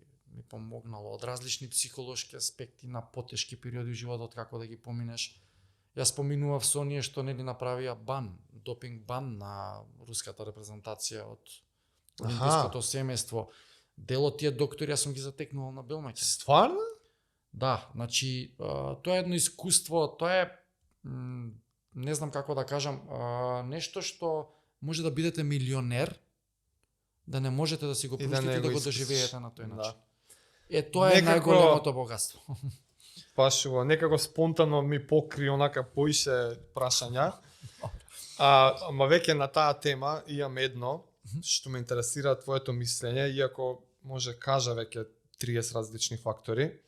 помогнало од различни психолошки аспекти на потешки периоди во животот, како да ги поминеш. Јас поминував со оние што нели направија допинг бан на руската репрезентација од олимпиското семејство. Дел од тие доктори јас сум ги затекнувал на Белмеќе. Стварно? Да, значи тоа е едно искуство, тоа е не знам како да кажам, нешто што може да бидете милионер, да не можете да си го пуштите да го доживеете на тој начин. Тоа е најголемото богатство. Пашува, некако спонтано ми покри онака поише прашања. Ама веќе на таа тема имам едно што ме интересира твоето мислење, иако може кажа веќе 30 различни фактори.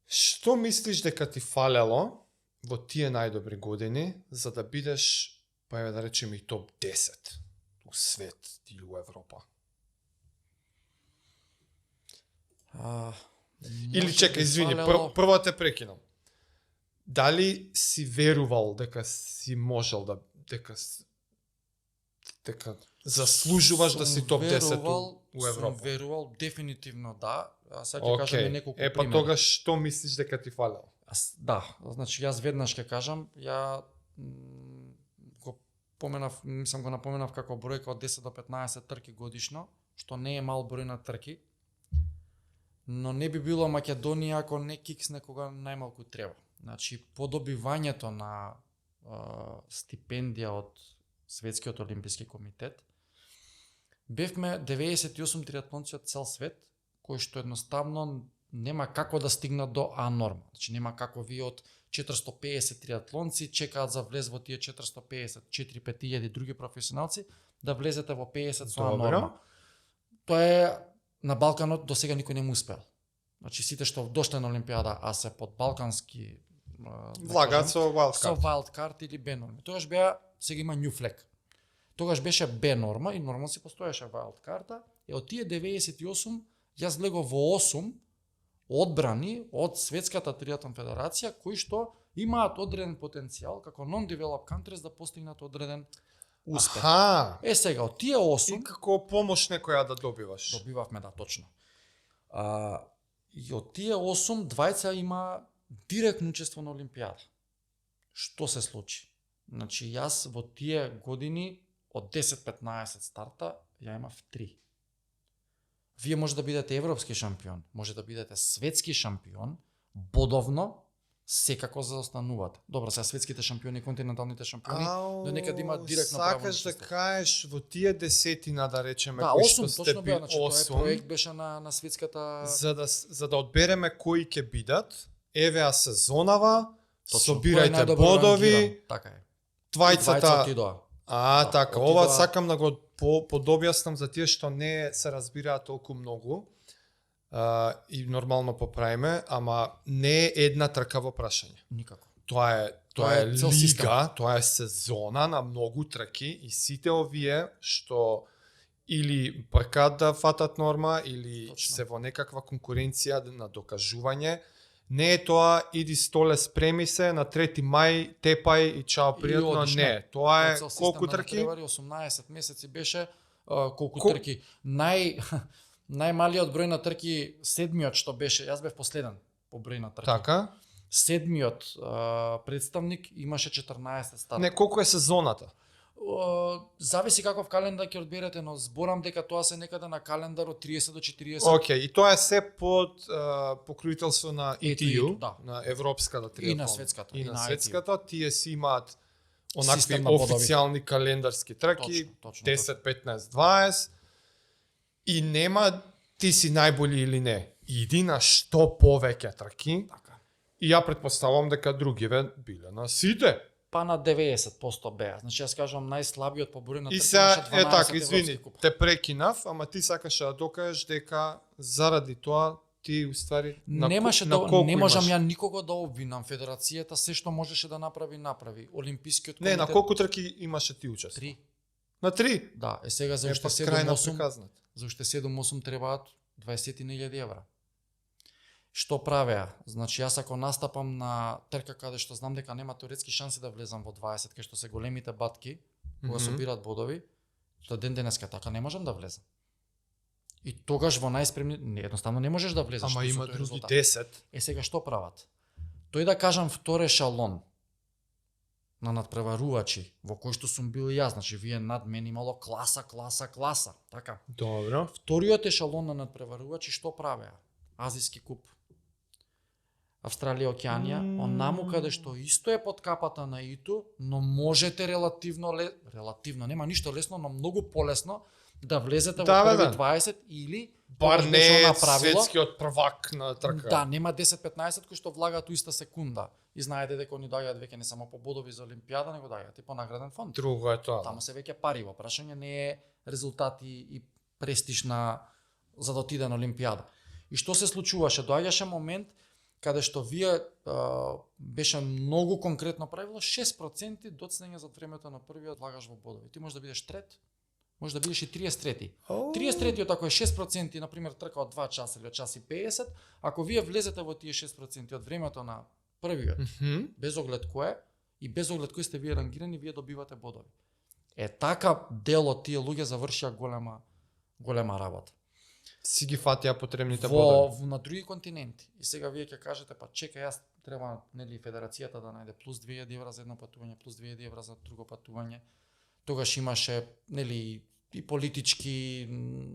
Што мислиш дека ти фалело во тие најдобри години за да бидеш, па еве да речеме и топ 10 у свет или у Европа? Или чека, извини, прво те прекинам. Дали си верувал дека си можел дека заслужуваш да си топ 10 у Европа? Сум верувал, дефинитивно да. Сега ќе кажам неколку примери. Па тогаш што мислиш дека ти фалело? Да, значи јас веднаш ќе кажам, ја го поменав, мислам го напоменав како бројка од 10 до 15 трки годишно, што не е мал број на трки. Но не би било Македонија ако не киксне кога најмалку треба. Значи, по добивањето на стипендија од Светскиот олимписки комитет, бевме 98 триатлонци од цел свет, кои што едноставно нема како да стигнат до А норма. Значи, нема како вие од 450 триатлонци чекаат за влез во тие 450, 4-5 илјади други професионалци, да влезете во 50 со А норма. Тоа е на Балканот до сега никој не му успел. Значи сите што дошле на Олимпијада, а се под балкански влагат со wildcard или Б норма. Тогаш беа, сега има new flag. Тогаш беше Б норма и нормално си постоеше wildcarta и од тие 98 јас влегов во 8 одбрани од Светската триатлон федерација кои што имаат одреден потенцијал како non-developed countries да постигнат одреден успех. Сега од тие 8 и како помош некоја да добиваш. Добивавме, да, точно. И од тие 8 двајца има директно учество на Олимпијада. Што се случи? Значи јас во тие години од 10-15 старта ја имав 3. Вие може да бидете европски шампион, може да бидете светски шампион, бодовно секако заостанувате. Добро, сега светските шампиони, континенталните шампиони, до некаде имаат директно право. Сакаш да кажеш во тие десетина, да речеме, да, кои 8, што сте били, значи, 8, тој проект беше на светската... За да одбереме кои ќе бидат, евеа сезонава, точно, собирајте бодови, така е. Двајцата отидоа. Така, отидоа... ова сакам да го подобјаснам за тие што не се разбираат толку многу. и нормално поправиме, ама не е една трка во прашање. Никако. Тоа е цел лига, систем. тоа е сезона на многу трки и сите овие што или пркаат да фатат норма или Точно. се во некаква конкуренција на докажување, не е тоа иди столе спреми се на 3 мај тепај и чао пријатно, одиш, не. Тоа е цел систем колку на трки? натпревари, 18 месеци беше, колку трки. Најмалиот број на трки, седмиот што беше, јас бев последен по број на трки. Така? Седмиот представник имаше 14 старта. Не, колку е сезоната? Зависи каков календар ќе одберете, но зборам дека тоа се некаде на календар од 30 до 40. Океј, и тоа е се под покровителство на ETU, да. на европската триатлон. И на светската. И на ITU. светската, тие си имаат онакви Систем на бодови. официјални календарски трки, Точно, 10, 15, 20, и нема ти си најболи или не. Иди на што повеќе трки, Така. и ја претпоставувам дека другиве биле на сите. Па на 90% беа. Значи јас кажувам најслабиот по број на И трки се, имаше 12 така, извини, европски куп. те прекинав, ама ти сакаш да докажеш дека заради тоа ти уствари Немаше на да, колку не можам имаш? ја никого да обвинам. Федерацијата се што можеше да направи. Олимпискиот Не, комитет на колку трки имаше ти учество? 3. На 3? Да, сега за Е, уште па крај на 7-8, приказнат. за уште 7-8 требаат 20.000 евра. Што правеа? Значи јас ако настапам на трка каде што знам дека нема теоретски шанси да влезам во 20, кај што се големите батки, кога собираат бодови, што ден денеска така не можам да влезам. И тогаш во најспремни, едноставно не можеш да влезеш. Ама што со има тој други резултат. 10. Сега што прават? Тој да кажам втор ешалон на надпреварувачи, во кој што сум бил и јас, значи вие над мен имало класа, така. Добро. Вториот ешалон на надпреварувачи што правеа? Азиски куп. Австралија, Океанија, онаму каде што исто е под капата на ИТУ, но можете релативно, нема ништо лесно, но многу полесно да влезете во први 20 или бар тогаш не беше е она правило, светскиот првак на трка. да, нема 10-15 кои што влагаат у иста секунда. И знаете дека они доаѓаат веќе не само по бодови за Олимпијада, него доаѓаат и по награден фонд. Друго е тоа. Таму се веќе пари, во прашање не е резултати и престиж на за да отиде на Олимпијада. И што се случуваше? Доаѓаше момент каде што вие беше многу конкретно правило, 6% доцнење за времето на првиот влагаш во бодови. Ти можеш да бидеш трет, може да бидеш и 33. 33-тиот ако е 6%, на пример трка од 2 часа или од час и 50, ако вие влезете во тие 6% од времето на првиот, без оглед кој и без оглед кој сте вие рангирани, вие добивате бодови. Е така дел од тие луѓе завршија голема работа. Си ги фатија потребните бодови. На други континенти. И сега вие ќе кажете, па чекај, јас треба нели федерацијата да најде плюс 2000 евра за едно патување, плюс 2000 евра за друго патување. Тогаш имаше нели и политички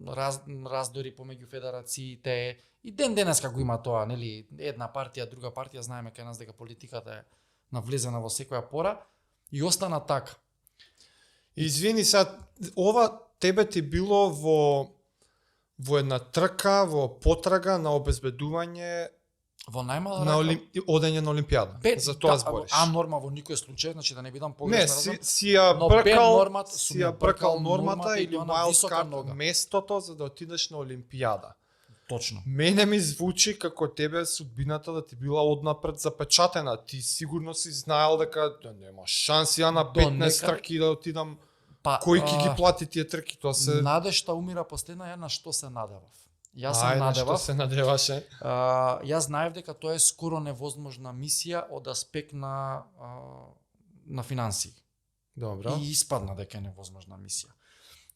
раздори помеѓу федерациите. И ден денеска го има тоа, нели, една партија, друга партија, знаеме кај нас дека политиката е навлезена во секоја пора и остана така. Извини сега, ова тебе ти било во една трка, во потрага на обезбедување во најмала на рака, одење на Олимпијада. За тоа збориш. А норма во никој случај, значи да не бидам Не, погрешно си ја бркал нормата нормата и или тоа на висока wildcard нога. местото за да отидеш на Олимпијада. Точно. Мене ми звучи како тебе судбината да ти била однапред запечатена. Ти сигурно си знаел дека нема шанси ја на 15 трки да отидам. Кој ќе ги плати тие трки? Тоа се Надежта умира последна, ја на што се надевав. Јас се надевав. надевав. Што се надеваше? Јас знаев дека тоа е скоро невозможна мисија од аспект на финансии. Добро. И испадна дека е невозможна мисија.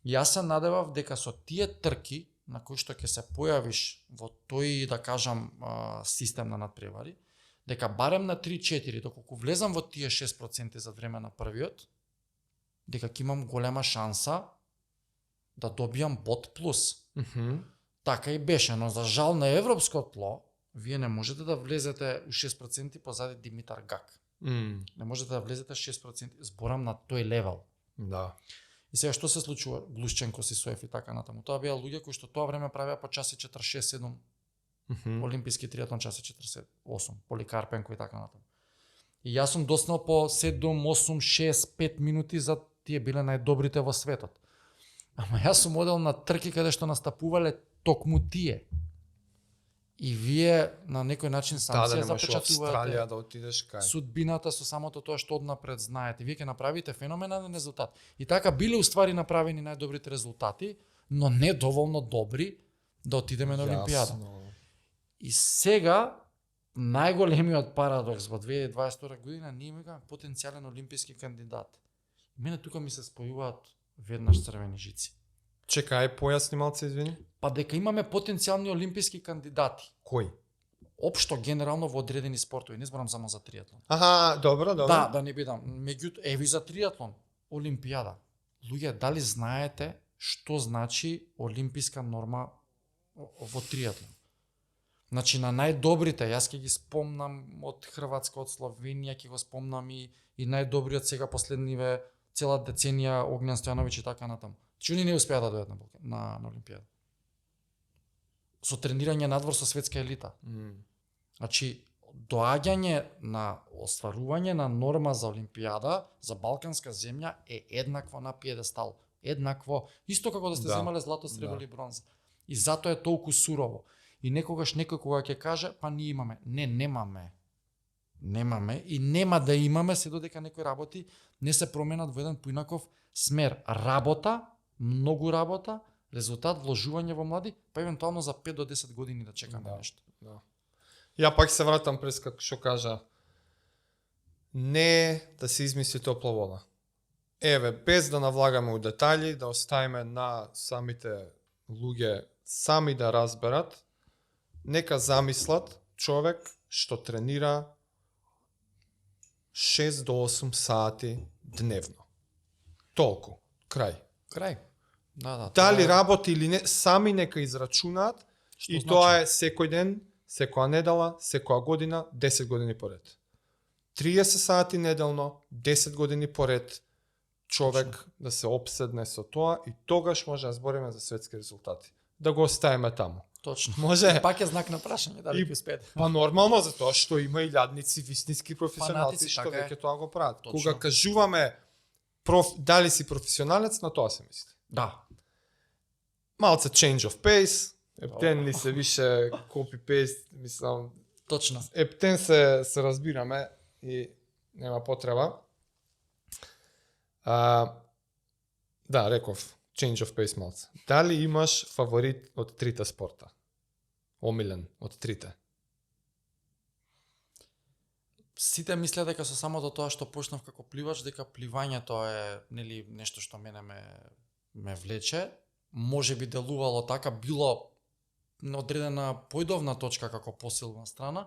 Јас се надевав дека со тие трки на кои што ќе се појавиш во тој, да кажам, систем на надпревари, дека барем на 3-4, доколку влезам во тие 6% за време на првиот, дека ќе имам голема шанса да добијам бод плюс. Така и беше, но за жал на европско тло, вие не можете да влезете у 6% позади Димитар Гак. Не можете да влезете 6%, зборам на тој левел. Да. И сега што се случува? Глушченко, Сисоев и така натаму. Тоа беа луѓе кои што тоа време правеа по час и 46-7, олимписки триатлон час и 48, Поликарпенко и така натаму. И јас сум доснал по 7, 8, 6, 5 минути за тие биле најдобрите во светот. Ама јас сум одел на трки каде што настапувале токму тие. И вие на некој начин сам се запечатувате. Да отидеш кај. Судбината со самото тоа што однапред знаете. Вие ќе направите феноменален резултат. И така биле уствари направени најдобрите резултати, но не доволно добри да отидеме на Олимпијада. И сега најголемиот парадокс во 2022 година ние имаме потенцијален олимписки кандидат. Мене тука ми се спојуваат веднаш црвени жици. Чекај, појасни малце, извини. Па дека имаме потенцијални олимписки кандидати. Кои? Општо генерално во одредени спортови, не зборам само за триатлон. Аха, добро. Да не бидам. Меѓутоа, еви за триатлон, Олимпијада. Луѓе, дали знаете што значи олимписка норма во триатлон? Значи на најдобрите, јас ќе ги спомнам од Хрватска, од Словенија, ќе го спомнам и најдобриот сега последниве цела деценија Огњан Стојановиќ и така натаму. Чуни не успеа да дојдат на Олимпијада. Со тренирање надвор со светска елита. Значи, доаѓање на остварување на норма за Олимпијада, за балканска земја е еднакво на пиедестал. Еднакво, исто како да сте земале злато, сребро или бронза. И затоа е толку сурово. И некогаш некој кога ќе каже, па ние имаме. Не, немаме. Немаме и нема да имаме се додека некои работи не се променат во еден поинаков смер. Работа, многу работа, резултат, вложување во млади, па евентуално за 5 до 10 години да чекаме нешто. Да. Ја пак се вратам през како што кажа, не да се измисли топла вода. Еве, без да навлагаме у детали, да оставиме на самите луѓе сами да разберат, нека замислат човек што тренира 6 до 8 сати дневно. Толку. Крај. Да, дали работи или не, сами нека израчунаат и значи? Тоа е секој ден, секоја недела, секоја година, 10 години поред. 30 сати неделно, 10 години поред, човек да се обседне со тоа и тогаш може да збориме за светски резултати. Да го оставиме таму. Точно. Може. И пак е знак на прашање дали ќе успеете. Па нормално, затоа што има илјадници вистински професионалци што веќе тоа го прават. Точно. Кога кажуваме дали си професионалец, на тоа се мисли. Да. Малце change of pace, ептен ли се више copy-paste, мислам. Точно. Ептен се разбираме и нема потреба. Да, реков, change of pace малце. Дали имаш фаворит од трите спорта? Омилен од трите? Сите мислеа дека со самото тоа што почнав како пливач, дека пливањето е нели нешто што мене ме влече. Може би делувало така, било на одредена појдовна точка како посилна страна,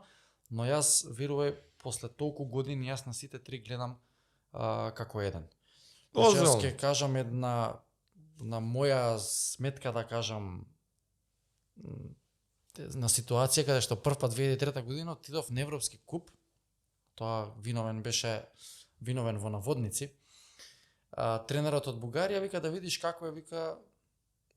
но јас верувај после толку години јас на сите три гледам како еден. Јас ќе кажам една на моја сметка да кажам на ситуација каде што првпат 2003 година отидов на Европски куп. Тоа виновен во наводници. Тренерот од Бугарија вика да видиш како е, вика,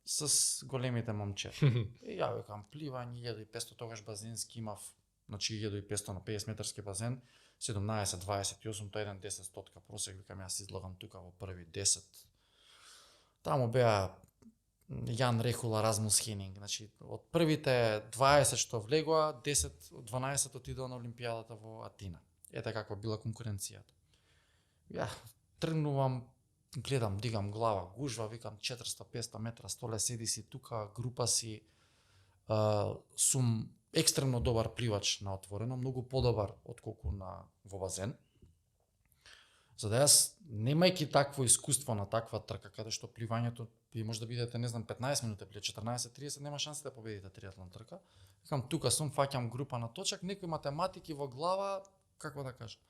с големите момчета. И ја викам пливање 1500, тогаш базенски имав, значи 1500 на 50 метарски базен, 17-28, тој еден 10 стотка просек, викам јас излагам тука во први 10. Таму беа Јан Рехула, Размус Хенинг, значи од првите 20 што влегоа, 10-12 отидоа на Олимпијадата во Атина. Ете каква била конкуренцијата. Ја тргнувам, гледам, дигам глава, гужва, викам 400-500 метра, столе седи си тука, група си, сум екстремно добар пливач на отворено, многу подобар отколку во базен. За да јас, немајќи такво искуство на таква трка, каде што пливањето, ви може да бидете, не знам, 15 минути, 14-30, нема шанси да победите триатлон трка. Викам, тука сум, фаќам група на точак, некои математики во глава, како да кажам.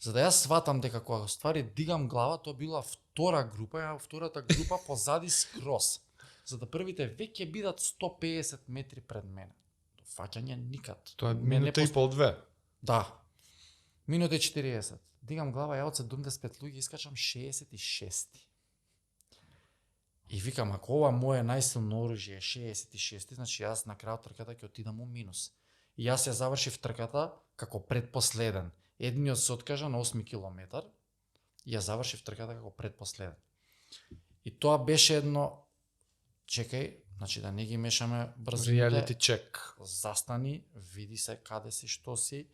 За да јас сватам дека кога ствари дигам глава, тоа била втора група, ја втората група позади скрос. За да првите веќе бидат 150 метри пред мене. Фаќање никад. Тоа е минута и пол, 2. Да. Минута и 40. Дигам глава, ја од 75 луѓе искачам 66. И викам, ако ова моје најсилно оружје е 66, значи јас на крајот трката ќе отидам у минус. И јас ја завршив трката како предпоследен. Едниот се откажа на 8 километар и ја завршив трката како предпоследен. И тоа беше едно, чекај, Значи да не ги мешаме Reality брзините. check. Застани, види се каде си, што си.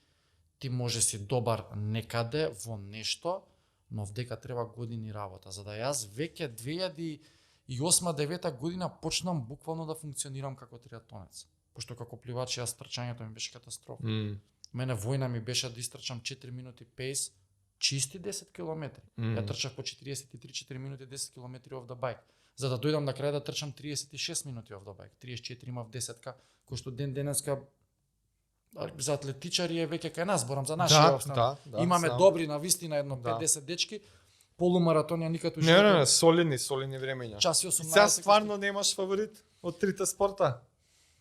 Ти може си добар некаде во нешто, но вдека треба години работа. За да јас веќе 2008-2009 година почнам буквално да функционирам како триатлонец. Пошто како пливач јас трчањето ми беше катастрофа. Мене војна ми беше да истрчам 4 минути пейс, чисти 10 километри. Ја трчав по 43-4 минути 10 километри off the bike. За да дојдам на крај да трчам 36 минути off the bike. 34 имав 10-ка, кој што ден денеска за атлетичари е веќе кај нас, зборам за нашиот обстан. Имаме добри на вистина едно 5-10 дечки. Полумаратон ја никад уште. Не, солидни времења. Час и 18. Сега стварно немаш фаворит од трите спорта?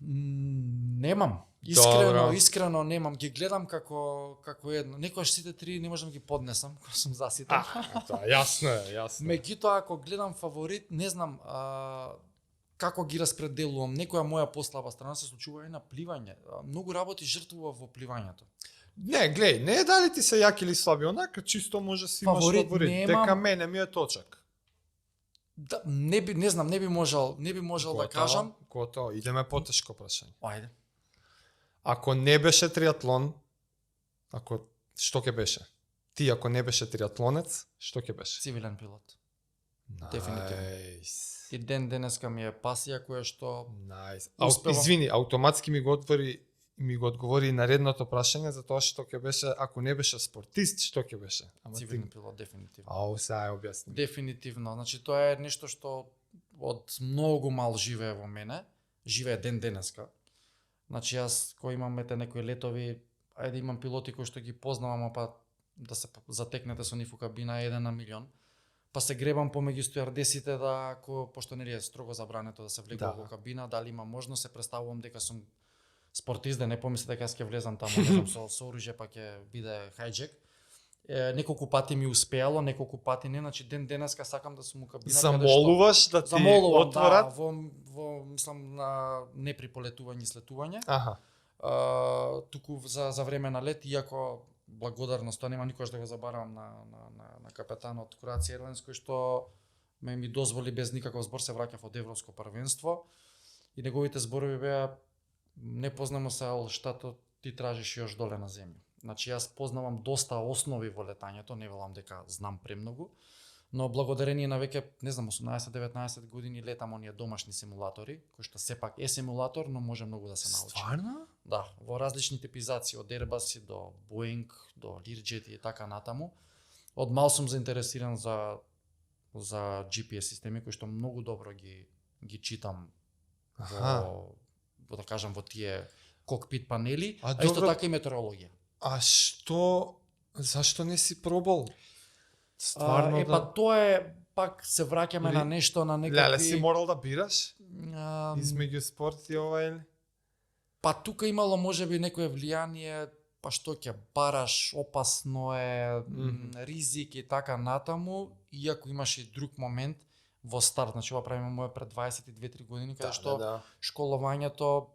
Немам. Искрено немам. Ги гледам како едно. Некојаш сите три не можам ги поднесам, кога сум заситен. Тоа јасно е. Меѓутоа ако гледам фаворит, не знам како ги распределувам. Некоја моја послаба страна се случува и на пливање. Многу работи жртвува во пливањето. Не, глеј, не е дали ти се јаки или слаби, онака чисто може си имаш фаворит. Дека мене ми е точак. Да, не би можел да кажам. Готово, идеме потешко прашање. Ајде. Ако не беше триатлон, што ќе беше? Ти ако не беше триатлонец, што ќе беше? Цивилен пилот. Дефинитивно. И ден денеска ми е пасија која што Извини, автоматски ми го одговори наредното прашање за тоа што ќе беше ако не беше спортист, што ќе беше? Цивилен пилот дефинитивно. Сега ја објасни. Дефинитивно. Значи тоа е нешто што од многу мал живее во мене, живее ден денеска. Значи јас кој имам некои летови, ајде имам пилоти кои што ги познавам, па да се затекнете со нив у кабина е 1 на милион. Па се гребам помеѓу стюардесите да пошто нели е строго забрането да се влегува во кабина, дали има можност се представувам дека сум спортист, да не помислите дека ќе влезам таму, не знам, со оружје па ќе биде хајџек. Неколку пати ми успеало, неколку пати не, значи ден денеска сакам да сум у кабина. Замолуваш да ти отворат? Во мислам на не при полетување и слетување. Туку за време на лет, иако благодарност, тоа нема никош да го забаравам на капетанот Croatia Airlines, кој што ми дозволи без никаков збор се враќав од европско првенство и неговите зборови беа не познamo се, ал штато ти тражиш још доле на земја. Значи јас познавам доста основи во летањето, не велам дека знам премногу, но благодарение на веќе, не знам, 18-19 години летам оние домашни симулатори, кој што сепак е симулатор, но може многу да се научи. Стварно? Да, во различни типизации, од Airbus до Boeing, до Learjet и така натаму. Од мал сум заинтересиран за GPS системи кои што многу добро ги читам во да кажам во тие кокпит панели, а исто така и метеорологија. Зашто не си пробал? Стварно па тоа е пак се враќаме на нешто, на некакви. Леле си морал да бираш измеѓу спорт и ова или? Па тука имало можеби некое влијание, па што ќе бараш, опасно е, ризик и така натаму, иако имаш и друг момент во старт, значи ова правиме моје пред 22-3 години, каде што школувањето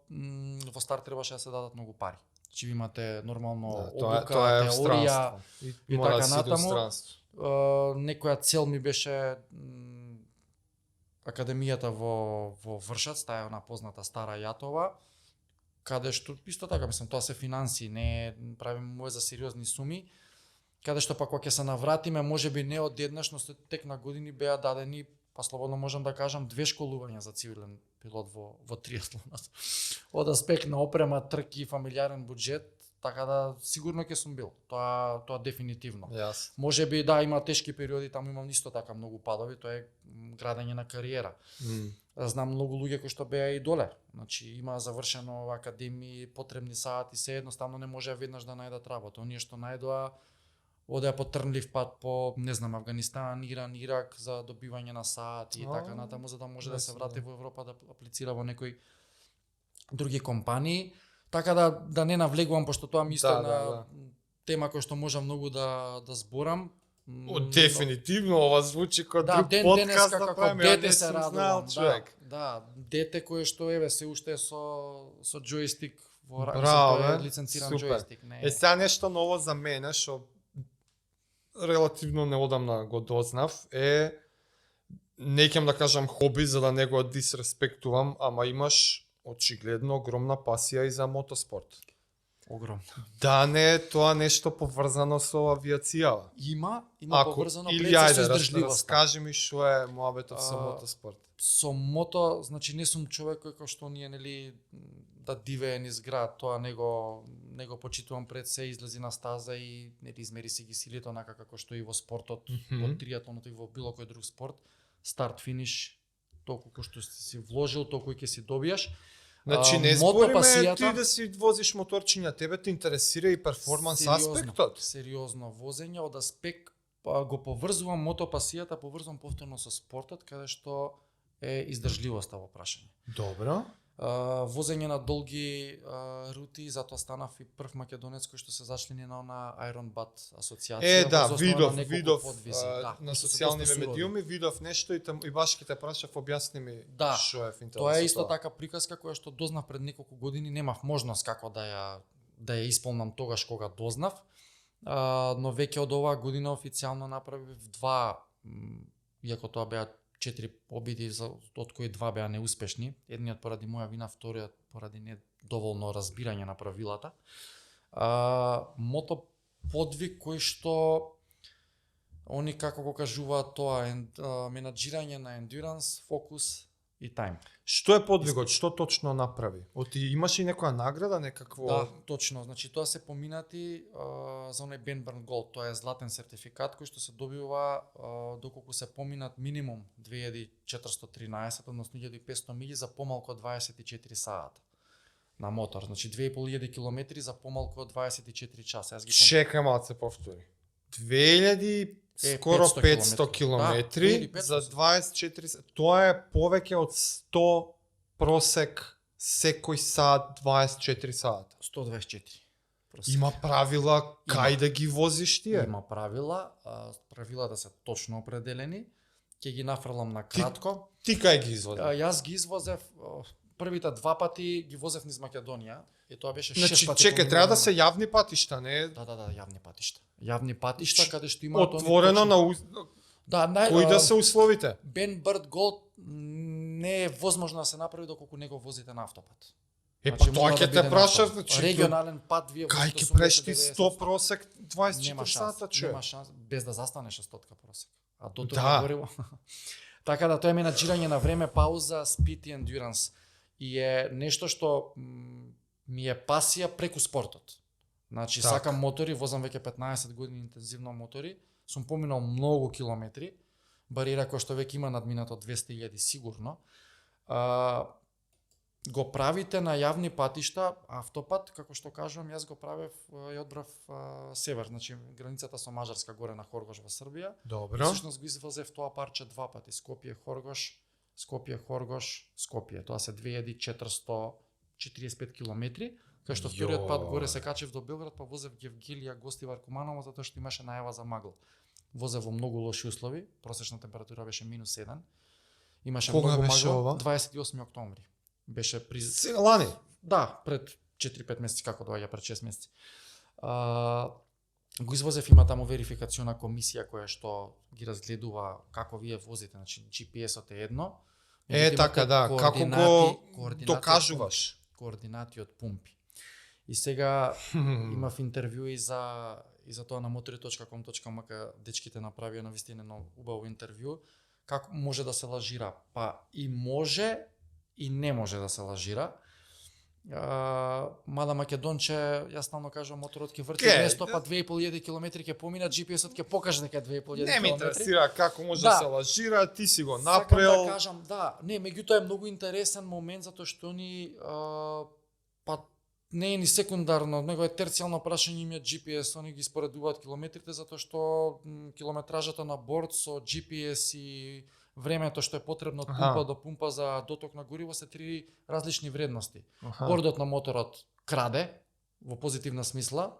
во старт требаше да се дадат многу пари. Значи имате нормално обука, теорија и така натаму. Некоја цел ми беше академијата во Вршац, таа е она позната Стара Јатова, каде што исто така мислам тоа се финанси, не правиме мој за сериозни суми, каде што пак кога ќе се навратиме, можеби не одеднаш, но тек на години беа дадени, па слободно можам да кажам, 2 школувања за цивилен пилот во триатлонот. Од аспект на опрема, трки, фамилиарен буџет, така да сигурно ќе сум бил. Тоа дефинитивно. Можеби да има тешки периоди, таму имам исто така многу падови, тоа е градење на кариера. Знам многу луѓе кои што беа и доле. Значи има завршено академии, потребни сати, се едноставно не може веднаш да најдат работа. Оние што најдоа одеа по трнлив пат по, не знам, Афганистан, Иран, Ирак за добивање на сати и така натаму, за да може да се врати во Европа да аплицира во некои други компании. Така да не навлегувам, пошто тоа ми исто на тема која што можам многу да зборам. Дефинитивно ова звучи како друг подкаст да правиме, дете се радувам. Дете кое што се уште со џојстик во лиценциран џојстик. Сега нешто ново за мене што релативно неодамна го дознав е не ќе да кажам хоби за да не го дисреспектувам, ама имаш очигледно огромна пасија и за мотоспорт. Огромно. Да не е тоа нешто поврзано со авиацијава? Има поврзано или пред се со ајде, издржливоста. раскажи ми што е муабетот со мотоспорт. Со мото, значи не сум човек кој што ние нели да дивее низ град, тоа не го почитувам пред се, излези на стаза и нели измери си ги силите онака како што и во спортот, во триатлонот и во било кој друг спорт, старт финиш, толку кој што си вложил, толку и ќе си добиеш. Значи не збориме ти да си возиш моторчиња, тебе те интересира и перформанс аспектот. Сериозно возење од аспект го поврзувам мотопасијата, поврзувам повторно со спортот, каде што е издржливоста во прашање. Добро. Возење на долги рути, затоа станав и прв македонец кој што се зачлени на Ironbat асоциација. Видов да, на социјалните медиуми, видов нешто и баш ќе те прашав, објасни ми што е в интересот. Тоа е исто така приказка која што дознав пред неколку години, немав можност како да ја исполнам тогаш кога дознав. Но веќе од оваа година официјално направив 2, иако тоа беа 4 обиди, од кои 2 беа неуспешни. Едниот поради моја вина, вториот поради недоволно разбирање на правилата. Мото подвиг кој што они како го кажуваат тоа, менаџирање на ендуранс, фокус и тајм. Што е подвигот? Што точно направи? Имаш и некоја награда, некакво? Да, точно. Значи тоа се поминати за оној Ben Burn Gold, тоа е златен сертификат кој што се добива доколку се поминат минимум 2413, односно 1500 милји за помалку од 24 сата на мотор. Значи 2500 километри за помалку од 24 часа. Чекај малку се повтори. 2000 скоро 500 километри за 24. Тоа е повеќе од 100 просек секој сат 24 сата. 124. Просек. Има правила кај да ги возиш тие? Има правила, правилата се точно определени. Ќе ги нафрлам на кратко. Ти кај ги извозев? Јас ги извозев првите 2 пати ги возев низ Македонија. И тоа беше 6 значи, пати. Чекај, треба да се јавни патишта, не? Да, јавни патишта. Јавни патишта каде што има отворено на кои да се условите? Ben Burn Gold не е возможно да се направи доколку не го возите на автопат. Па тоа ќе те прашав, значи регионален пат вие кај ќе прешти 100 просек 24 сата, нема шанс без да застанеш 100 просек. А до тоа гориво. Така да тоа е менаџирање на време, пауза, спид и ендуранс. И е нешто што ми е пасија преку спортот. Значи сакам мотори, возам веќе 15 години интензивно мотори, сум поминал многу километри, барира кој што веќе има надминато 200.000 сигурно. Го правите на јавни патишта, автопат, како што кажувам, јас го правев и одбрав север, значи границата со Мажарска горе на Хоргош во Србија. Добро. Всушност го извозев тоа парче 2 пати, Скопје, Хоргош, Скопје. Тоа се 2445 километри, кај што вториот пат горе се качев до Белград, па возев Гевгелија, Гостивар, Куманово, затоа што имаше најава за магла. Возев во многу лоши услови, просечна температура беше -1. Имаше кога многу беше магла. ова? 28 октомври. Беше лани. Да, пред 4-5 месеци, како доаѓа пред 6 месеци. Го извозев, има таму верификациона комисија која што ги разгледува како вие возите, значи GPS-от е едно. Така да, како го докажуваш? Координати од пумпи. И сега имав интервјуи за тоа на motori.com.mk, дечките направија навистина едно убаво интервју, како може да се лажира. Па и може и не може да се лажира. Мада Македонче, јас стално кажувам, моторот ќе врти место, па 2500 километри ќе помина, GPS-от ќе покаже дека е 2500 километри. Не ме интересира како може да се лажира, ти си го направил. Сакам да кажам, меѓутоа е многу интересен момент затоа што ни не е ни секундарно, него е терцијално прашање им GPS, они ги споредуваат километрите затоа што километражата на борд со GPS и времето што е потребно од пумпа до пумпа за доток на гориво се 3 различни вредности. Бордот на моторот краде во позитивна смисла.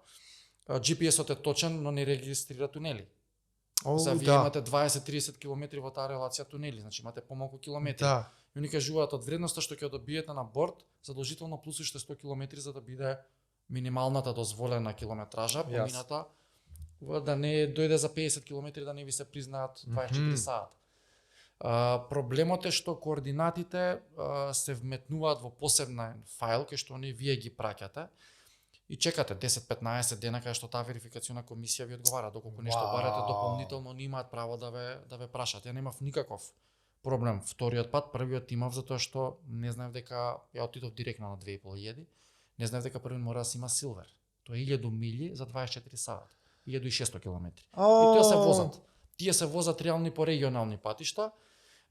GPS-от е точен, но не регистрира тунели. Вие имате 20-30 км во таа релација тунели, значи имате помалку километри. И они кажуваат од вредноста што ќе добиете на борд, задолжително плюс уште 100 км за да биде минималната дозволена километража помината, да не дојде за 50 км да не ви се признаат 24 сата. Проблемот е што координатите се вметнуваат во посебен файл кај што вие ги праќате и чекате 10-15 дена кај што таа верификациона комисија ви одговара доколку нешто барате дополнително не имаат право да ве прашат. Ја немав никаков проблем вториот пат, првиот имав затоа што не знаев дека ја отидов директно на 2500. Не знаев дека првиот мора да се има силвер. Тоа е 1000 милји за 24 сата. 1600 километри. И тоа се возат. Тие се возат реални по регионални патишта.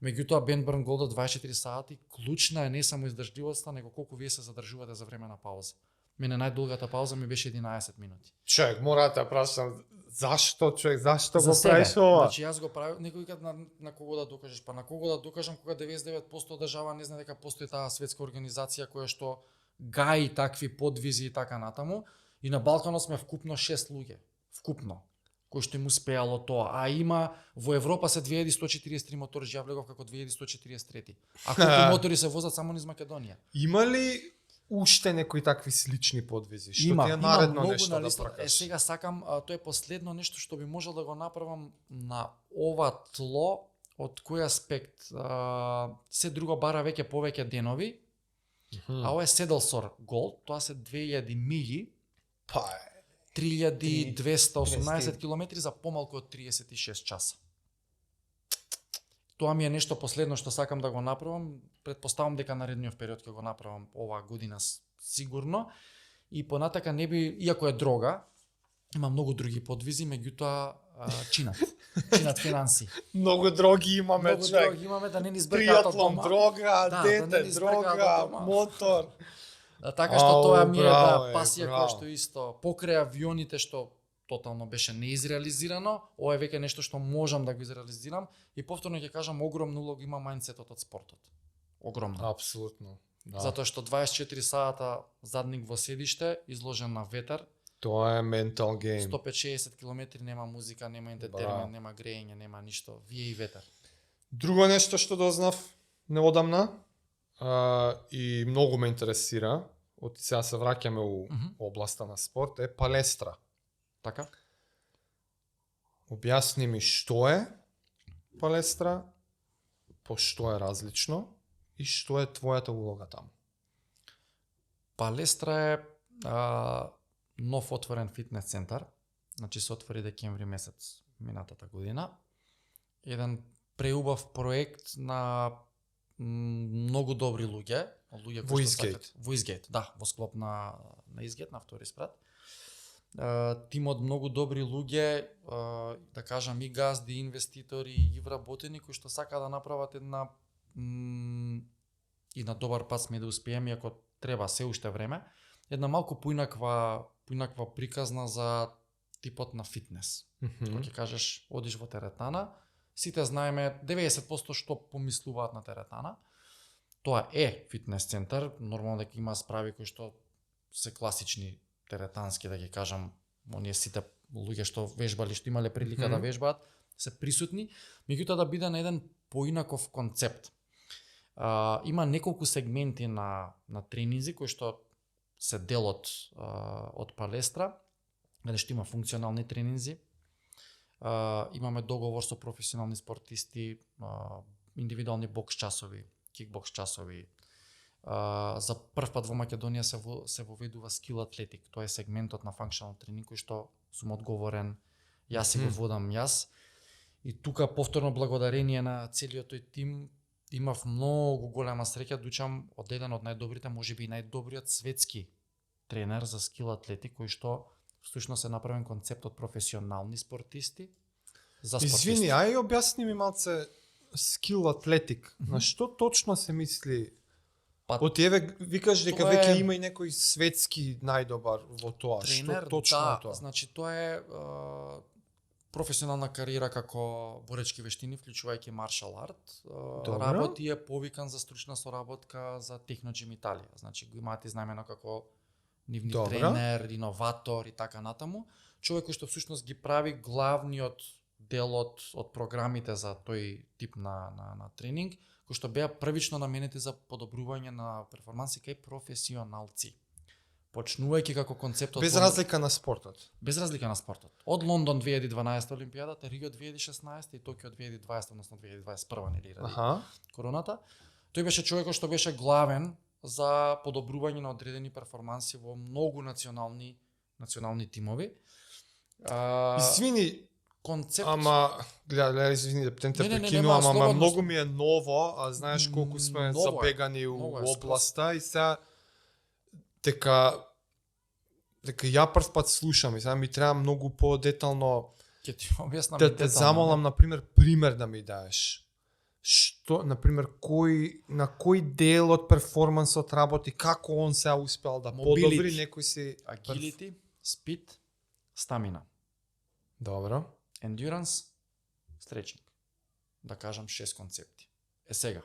Меѓутоа Бенберн Голд 24 сати клучна е не само издржливоста, него колку вие се задржувате за време на пауза. Мене најдолгата пауза ми беше 11 минути. Човек, мора да прашам зашто за го правиш ова? Значи јас го правев, некој викат на кого да докажеш, па на кого да докажам кога 99% држава не знае дека постои таа светска организација која што гаи такви подвизи и така натаму, и на Балканот сме вкупно 6 луѓе, вкупно кои што им успеало тоа, а има во Европа се 2143 мотори, ја влегов како 2143. А колку мотори се возат само низ Македонија? Има ли уште некои такви слични подвизи? Што ти е наредно нешто да пракаш? Сега сакам, тоа е последно нешто што би можел да го направам на ова тло, од кој аспект? Се друго бара веќе повеќе денови, а ова е Седелсор Голд, тоа се 2000 милји, па 3218 километри за помалку од 36 часа. Тоа ми е нешто последно што сакам да го направам. Претпоставам дека наредниот период ќе го направам оваа година сигурно. И понатака не би, иако е дрога, има многу други подвизи, меѓутоа чинат финанси. Многу дроги имаме, многу дроги имаме да не ни збркаат од дома. Дрога, дете, дрога, мотор. Така што тоа ми е пасија која што исто покрај авионите што тотално беше неизреализирано, ова е веќе нешто што можам да го изреализирам и повторно ќе кажам огромна улога има мајндсетот од спортот. Огромна. Апсолутно. Да. Затоа што 24 сата задник во седиште, изложен на ветар. Тоа е ментал гейм. 150 километри нема музика, нема ентертеймент, нема грејење, нема ништо, вие и ветар. Друго нешто што дознав неодамна и многу ме интересира, од сега се враќаме у областа на спорт, е палестра. Така? Објасни ми што е палестра, по што е различно и што е твојата улога таму. Палестра е нов отворен фитнес центар, значи се отвори декември месец минатата година. Еден преубав проект на многу добри луѓе во Изгейт. Во Изгейт, да, во склоп на Изгейт, на втори спрат. Тимот многу добри луѓе, да кажам и газди, инвеститори и вработени кои што сака да направат една и на добар пат сме да успееме, ако треба се уште време, една малку поинаква приказна за типот на фитнес. Кога ќе кажеш одиш во теретана, сите знаеме 90% што помислуваат на теретана. Тоа е фитнес центар, нормално дека има справи кои што се класични теретански, да ги кажам, оние сите луѓе што вежбали, што имале прилика да вежбаат, се присутни, меѓутоа да биде на еден поинаков концепт. Има неколку сегменти на тренинзи кои што се дел од палестра, каде што има функционални тренинзи. Имаме договор со професионални спортисти, индивидуални бокс часови, кикбокс часови. За прв пат во Македонија се воведува скил атлетик. Тоа е сегментот на функционален тренинг кој што сум одговорен, јас си го водам јас. И тука повторно благодарение на целиот тој тим имав многу голема среќа да учам од еден од најдобрите, можеби и најдобриот светски тренер за скил атлетик кој што всушност е направен концепт од професионални спортисти за спортисти. Извини, ај објасни ми малце скил атлетик. На што точно се мисли? Од еве викаш дека веќе има и некој светски најдобар во тоа. Тренер, што точно да, е тоа? Значи тоа е професионална кариера како боречки вештини, вклучувајќи маршал арт. Работи е повикан за стручна соработка за Техноджим Италија. Значи го имаат изнајмено како нивни тренер, иноватор и така натаму. Човек кој што всушност ги прави главниот дел од програмите за тој тип на тренинг, кои што беа првично наменети за подобрување на перформанси кај професионалци. Почнувајќи како концептот Без разлика на спортот. Без разлика на спортот. Од Лондон 2012 Олимпијадата, Рио 2016 и Токио 2020, односно 2021 нели ради короната. Тој беше човекот што беше главен за подобрување на одредени перформанси во многу национални тимови. Извини, концепт. Гледа, извини да те прекинувам, ама многу ми е ново, а знаеш колку сме забегани у областа и сега дека ја прв пат слушам и сега ми треба многу подетално ќе ти објаснам да те замолам, например, пример да ми даеш. Што, например, на кој дел од перформансот работи, како он се успел да подобри некој си agility, speed, stamina. Добро. Endurance, stretching. Да кажам 6 концепти. Сега.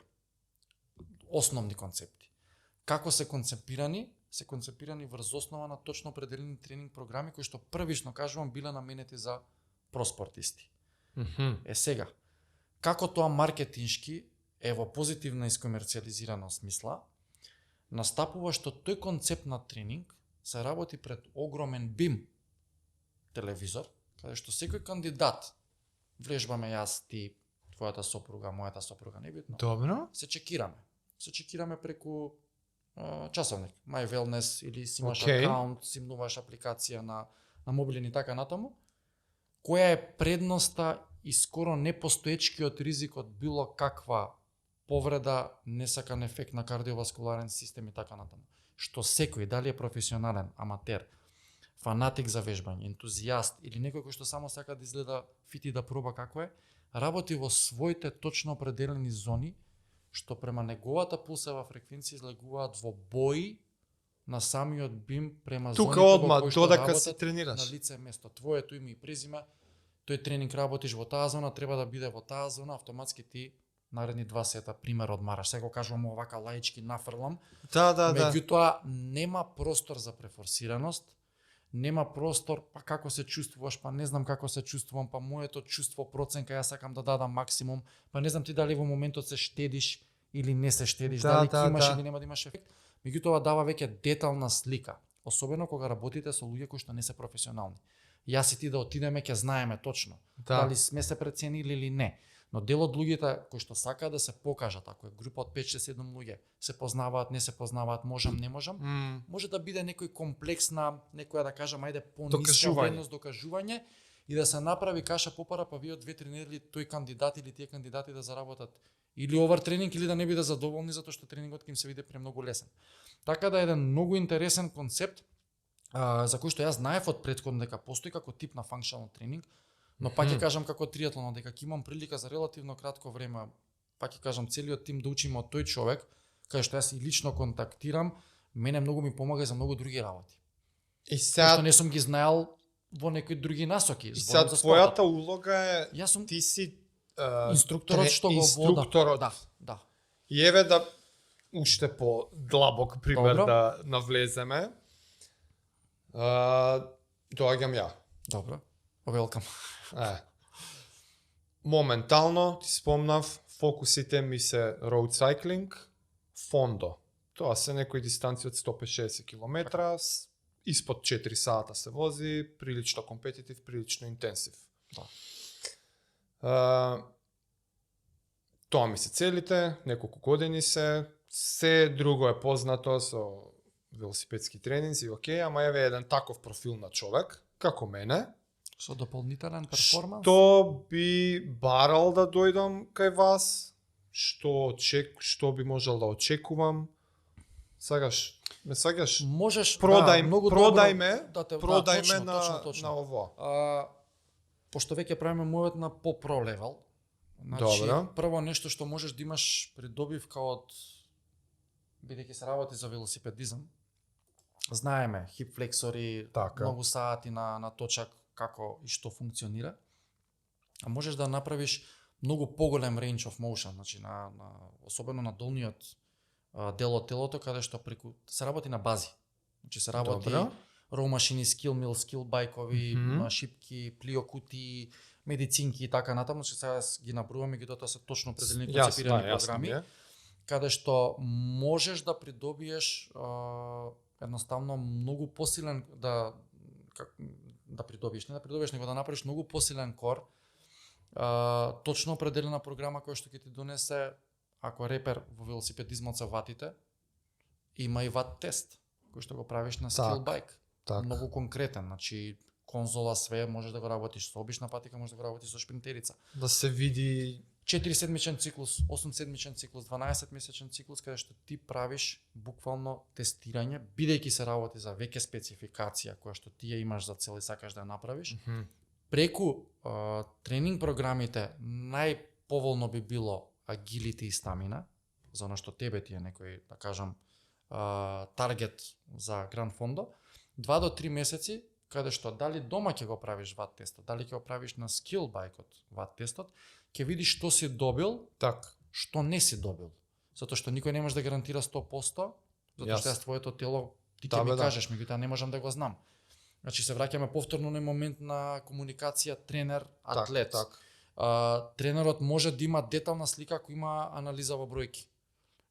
Основни концепти. Како се концепирани? Се концепирани врз основа на точно определени тренинг програми кои што првично кажувам биле наменети за проспортисти. Сега. Како тоа маркетиншки е во позитивна искомерцијализирана смисла, настапува што тој концепт на тренинг се работи пред огромен бим телевизор, каде што секој кандидат, влежбаме јас, ти, твојата сопруга, мојата сопруга, небитно. Добро. Се чекираме. Се чекираме преку часовник, My Wellness или си имаш акаунт, си имнуваш апликација на мобилен и така натаму. Која е предноста и скоро непостоечкиот ризик од било каква повреда, несакан ефект на кардиоваскуларен систем и така натаму. Што секој, дали е професионален, аматер, фанатик за вежбање, ентузијаст или некој кој што само сака да изгледа фит и да проба како е, работи во своите точно определени зони, што према неговата пулсева фреквенција излегуваат во бои на самиот бим према тука зоните одма, во кои што додека се тренираш. На лице место, твоето име и презиме, тој тренинг работиш во таа зона, треба да биде во таа зона, автоматски ти наредни 2 сета пример одмараш. Сега го кажувам овака лаички нафрлам. Да. Меѓутоа нема простор за префорсираност, нема простор, па како се чувствуваш, па не знам како се чувствувам, па моето чувство, проценка, јас сакам да дадам максимум, па не знам ти дали во моментот се штедиш или не се штедиш, дали ќе имаш или нема да имаш ефект. Меѓутоа дава веќе детална слика, особено кога работите со луѓе кои што не се професионални. Јас и ти да отидеме ќе знаеме точно дали сме се преценили или не. Но дел од луѓето кои што сакаат да се покажат, ако е група од 5-6-7 луѓе, се познаваат, не се познаваат, можам, не можам, може да биде некој комплекс на некоја да кажам ајде пониска вредност докажување и да се направи каша попара, па вие од 2-3 недели тој кандидат или тие кандидати да заработат или овер тренинг или да не биде задоволни затоа што тренингот ќе им се види премногу лесен. Така да е еден многу интересен концепт за кој што јас знаев од претходно дека постои како тип на функционален тренинг, но пак ќе кажам како триатлон, дека ќе имам прилика за релативно кратко време, пак ќе кажам целиот тим да учиме од тој човек, кај што јас и лично контактирам, мене многу ми помага за многу други работи. И сега што не сум ги знаел во некои други насоки. И сега твојата улога е јас сум ти си инструкторот што го вода. Да. И еве да уште по длабок пример да навлеземе. Доаѓам ја. Добро. Welcome. Моментално ти спомнав, фокусите ми се road cycling, фондо. Тоа се некои дистанци од 150 км, испод 4 сата се вози, прилично компетитив, прилично интенсив. Тоа ми се целите, неколку години се друго е познато со велосипедски тренинзи, окей, ама еве еден таков профил на човек, како мене, со дополнителен перформанс, што би барал да дојдам кај вас, што би можел да очекувам. Сакаш, ме сакаш? Можеш, продајме точно. на ово. Пошто веќе правиме мојот на по-про левел. Значи, прво нешто што можеш да имаш придобивка од, бидејќи се работи за велосипедизам, знаеме, хип флексори, многу сати на точак, како и што функционира, а можеш да направиш многу поголем range of motion, значи особено на долниот дел од телото, каде што се работи на бази. Значи се работи роу машини, скил мил, скил байкови, шипки, плио кутии, медицинки и така натаму, че сега ги набруваме, ги тоа се точно определени концепирани програми, каде што можеш да придобиеш едноставно многу посилен да придобиеш, не да придобиеш, него да направиш многу посилен кор, точно определена програма која што ќе ти донесе, ако репер во велосипедизмот се ватите, има и ват тест, кој што го правиш на skill bike. Многу конкретен, значи конзола све, можеш да го работиш со обична патика, можеш да го работиш со шпринтерица. Да се види 4-седмичен циклус, 8-седмичен циклус, 12-месечен циклус, каде што ти правиш буквално тестирање, бидејќи се работи за веќе спецификација која што ти ја имаш за цел и сакаш да ја направиш. Преку тренинг програмите најповолно би било агилити и стамина, за оно што тебе ти е некој, да кажам, таргет за Гран Фондо, 2 до 3 месеци, каде што дали дома ќе го правиш ват тестот, дали ќе го правиш на скил байкот ват тестот, ќе видиш што си добил, што не си добил. Затоа што никој не може да гарантира 100%, затоа што јас твоето тело, ти ќе ми кажеш, меѓутоа не можам да го знам. Значи се враќаме повторно на момент на комуникација тренер-атлет. Тренерот може да има детална слика ако има анализа во бројки.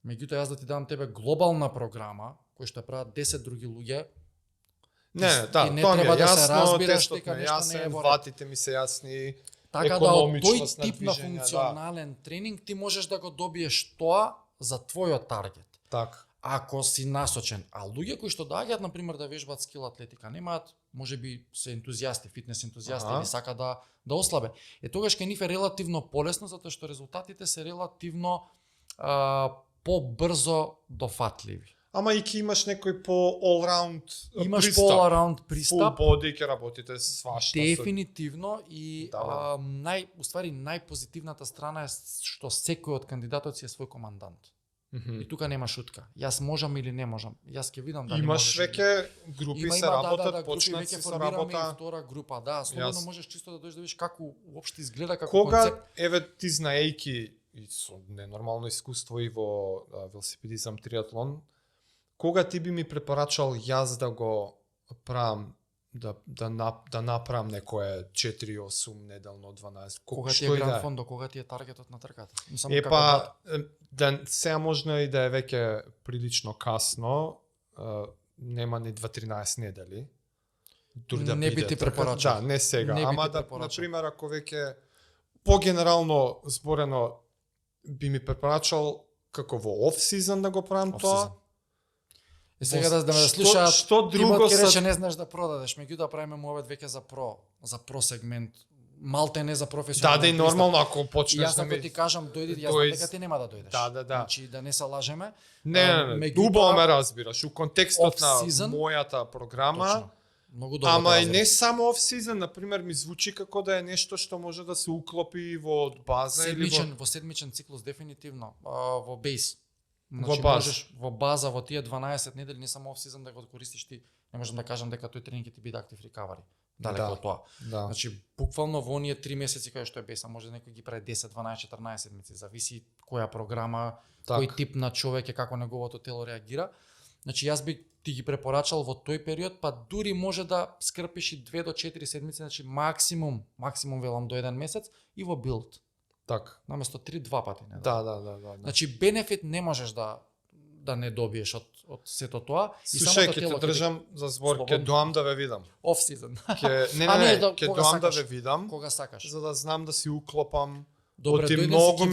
Меѓутоа јас да ти дам тебе глобална програма, која што прават 10 други луѓе, тоа ми е јасно, тестот ми е јасен, ватите ми се јасни, така да од тој тип на функционален тренинг ти можеш да го добиеш тоа за твојот таргет. Ако си насочен, а луѓе кои што доаѓаат на пример да вежбаат скил атлетика, немаат, можеби се ентузијасти, фитнес ентузијасти или сака да ослабе. Тогаш кај нив е релативно полесно затоа што резултатите се релативно побрзо дофатливи. Ама и ќе имаш некој по all-round пристап. Имаш по all-round пристап. Full body ќе работите свашта. Дефинитивно и најпозитивната страна е што секој од кандидатот си е свој командант. И тука нема шутка. Јас можам или не можам. Јас ќе видам дали можеш. Имаш веќе групи се работат, почнат се работа. И втора група, слободно можеш чисто да дојдеш да видиш како уопште изгледа како концепт. Кога еве ти знаејќи и со ненормално искуство и во велосипедизам триатлон, кога ти би ми препорачал јас да го правам да направам некое 4-8 неделно 12. Кога ти е Гран Фондо, кога ти е таргетот на трката? Сега можно и да е веќе прилично касно, нема ни 2-13 недели. Не би ти препорачал. Да, не сега. Ама на пример ако веќе по-генерално зборено би ми препорачал како во оф-сезон да го правам тоа. Сега да ме слушаат, што друго ќе рече не знаеш да продадеш, меѓутоа правиме муабет веќе за про сегмент, малте не за професионално. Да, и нормално ако почнеш да ми. Јас ако ти кажам дојди, јас знам дека ти нема да дојдеш. Да. Значи да не се лажеме. Не, убаво ме разбираш, у контекстот на мојата програма. Многу добро. Ама и не само оф-сезон, на пример ми звучи како да е нешто што може да се уклопи во база или во седмичен циклус дефинитивно, во бейс. Значи можеш во база во тие 12 недели не само оф-сезон да го користиш ти, не можам да кажам дека тој тренинг ќе ти биде актив рекавари. Далеко од тоа. Значи буквално во оние 3 месеци кај што е беса, може некој ги прави 10, 12, 14 седмици, зависи која програма, кој тип на човек е, како неговото тело реагира. Значи јас би ти ги препорачал во тој период, па дури може да скрпиш и 2 до 4 седмици, значи максимум велам до 1 месец и во билд. Наместо 3-2 пати. Да. Значи бенефит не можеш да не добиеш од сето тоа. Слушај, ќе те држам за збор, ќе доам да ве видам. Оф-сезон. Ќе доам да ве видам. Кога сакаш. За да знам да си уклопам. Добре, многу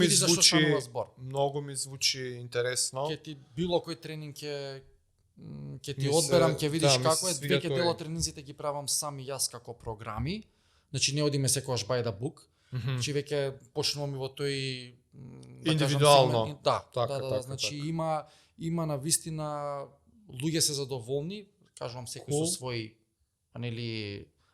ми звучи интересно. Ќе ти било кој тренинг ќе ти одберам, ќе видиш како е. Веќе дел од тренинзите ги правам сам и јас како програми. Значи не одиме секогаш by the book. Значи веќе почнуваме во тој индивидуално. Да, значи има на вистина луѓе се задоволни, кажувам секој со своји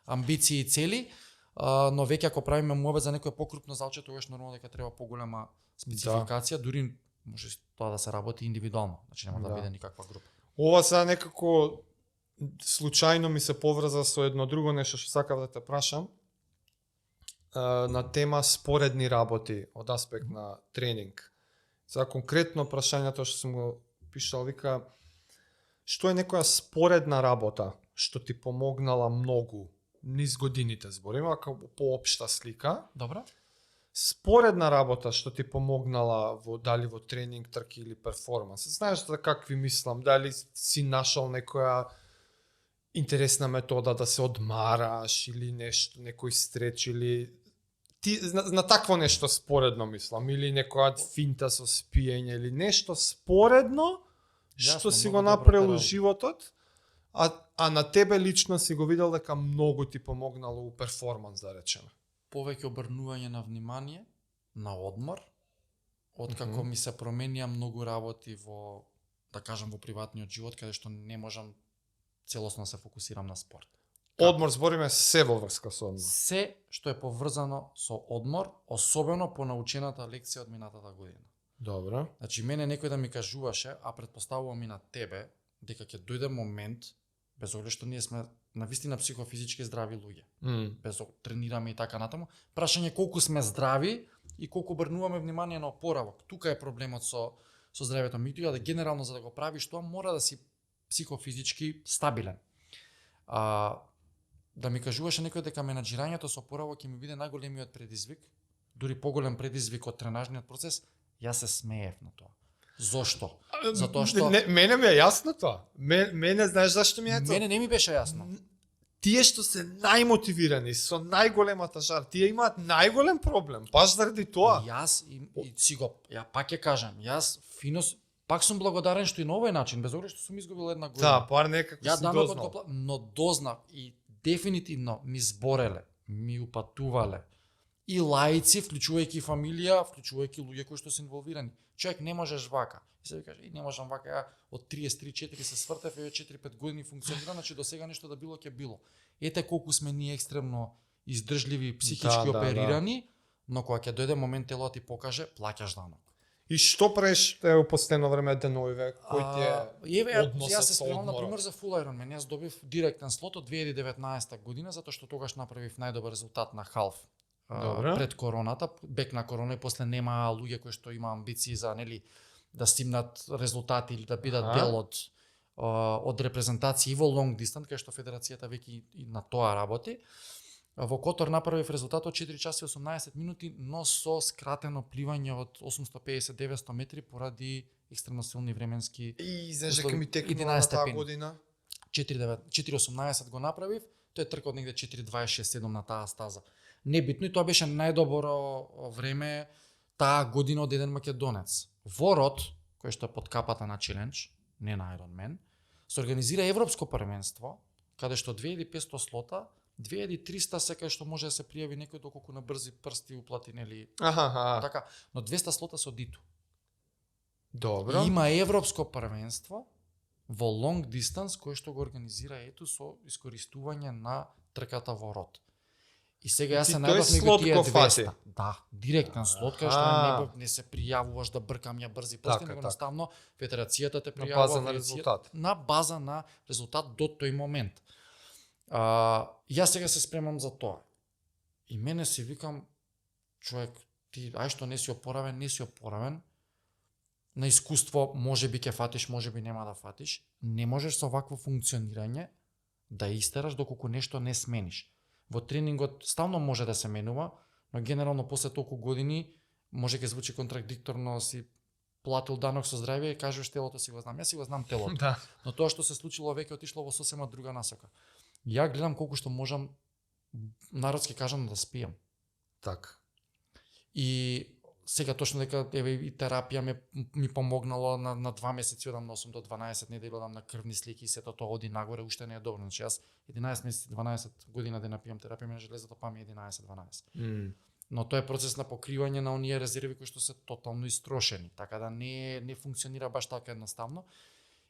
амбиции и цели, но веќе ако правиме муабет за некое покрупно залче, тогаш нормално дека треба поголема спецификација, дури може тоа да се работи индивидуално, значи нема да биде никаква група. Ова сега некако случајно ми се поврза со едно друго нешто што сакав да те прашам. На тема споредни работи од аспект на тренинг. За конкретно прашањето што сум го пишал, вика, што е некоја споредна работа што ти помогнала многу низ годините, збориме, како поопшта слика. Добро. споредна работа што ти помогнала дали во тренинг, трки или перформанс? Знаеш за какви мислам, дали си нашол некоја интересна метода да се одмараш или нешто, некој стреч или ти на такво нешто споредно мислам, или некоја финта со спиење или нешто споредно што си го направил животот, а на тебе лично си го видел дека многу ти помогнало у перформанс, да речеме. Повеќе обрнување на внимание, на одмор, откако ми се променија многу работи во, да кажам, во приватниот живот, каде што не можам целосно се фокусирам на спорт. Одмор, збориме се во врска со одмор. Се што е поврзано со одмор, особено по научената лекција од минатата година. Добро. Значи, мене некој да ми кажуваше, а претпоставувам и на тебе, дека ќе дојде момент, без оглед што ние сме навистина психофизички здрави луѓе, без тренираме и така натаму, прашање колку сме здрави и колку обрнуваме внимание на опоравок. Тука е проблемот со здравјето. Меѓутоа, да генерално за да го правиш тоа, мора да си психофизички стабилен. Да ми кажуваше некој дека менаџирањето со опоравок ќе ми биде најголемиот предизвик, дури поголем предизвик од тренажниот процес, јас се смеев на тоа. Зошто? Затоа што мене ми е јасно тоа. Мене знаеш зашто ми е тоа? Мене не ми беше јасно. Тие што се најмотивирани, со најголемата жар, тие имаат најголем проблем, баш заради тоа. Јас и си го, ја пак ќе кажам, јас финос пак сум благодарен што и на овој начин, без оглед што сум изгубил една година. Да, пар некако си дознал. Но дознав и дефинитивно ми збореле, ми упатувале и лаици, вклучувајќи фамилија, вклучувајќи луѓе кои што се инволвирани. Човек не можеш вака. И се ви каже, не можам вака, ја од 33-4 се свртев и 4-5 години функционира, значи до сега нешто да било ќе било. Ете колку сме ние екстремно издржливи, психички оперирани, но кога ќе дојде момент телото ти покаже, плаќаш данок. И што правиш во последно време деновиве, кој ти е односот? Јас се спремам на пример за Full Ironman. Јас добив директен слот од 2019 година затоа што тогаш направив најдобар резултат на халф. Пред короната, бек на корона и после нема луѓе кои што има амбиции за да стимнат резултати или да бидат дел од репрезентација и во long distance, кај што федерацијата веќе и на тоа работи. Во Котор направив резултат од 4 часа и 18 минути, но со скратено пливање од 850-900 метри поради екстремно силни временски и знаеш дека ми текнува таа година 4:18 го направив, тој трка од негде 4:26-7 на таа стаза. Небитно, и тоа беше најдобро време таа година од еден македонец. Во Род, кој што е под капата на Challenge, не на Ironman, се организира европско првенство, каде што 2500 слота, 2300 се кај што може да се пријави некој доколку на брзи прсти уплати, нели? Така, но 200 слота со дито. Добро. И има европско првенство во long distance кој што го организира ето со искористување на трката во Род. И сега јас се најдов него тие 200. Да, директен слот, кај што не се пријавуваш да бркам ја брзи прсти, него наставно федерацијата те пријавува на база на резултат. На база на резултат до тој момент. Јас сега се спремам за тоа. И мене си викам, човек, ти ај што не си опоравен, на искуство можеби ќе фатиш, можеби нема да фатиш, не можеш со вакво функционирање да истераш доколку нешто не смениш. Во тренингот ставно може да се менува, но генерално после толку години може ќе звучи контрадикторно, си платил данок со здравје и кажеш телото си го знам. Јас си го знам телото. Да. Но тоа што се случило веќе отишло во сосема друга насока. Ја гледам колку што можам, народски кажам, да спијам. Така. И сега точно дека еве и терапија ми помогнало на 2 месеци, одам на 8 до 12 недели, одам на крвни слики и сето тоа оди нагоре, уште не е добро. Значи јас 11 месеци, 12 година да напијам терапија, мене железото па ми е 11-12. Но тоа е процес на покривање на оние резерви кои што се тотално истрошени, така да не функционира баш така едноставно.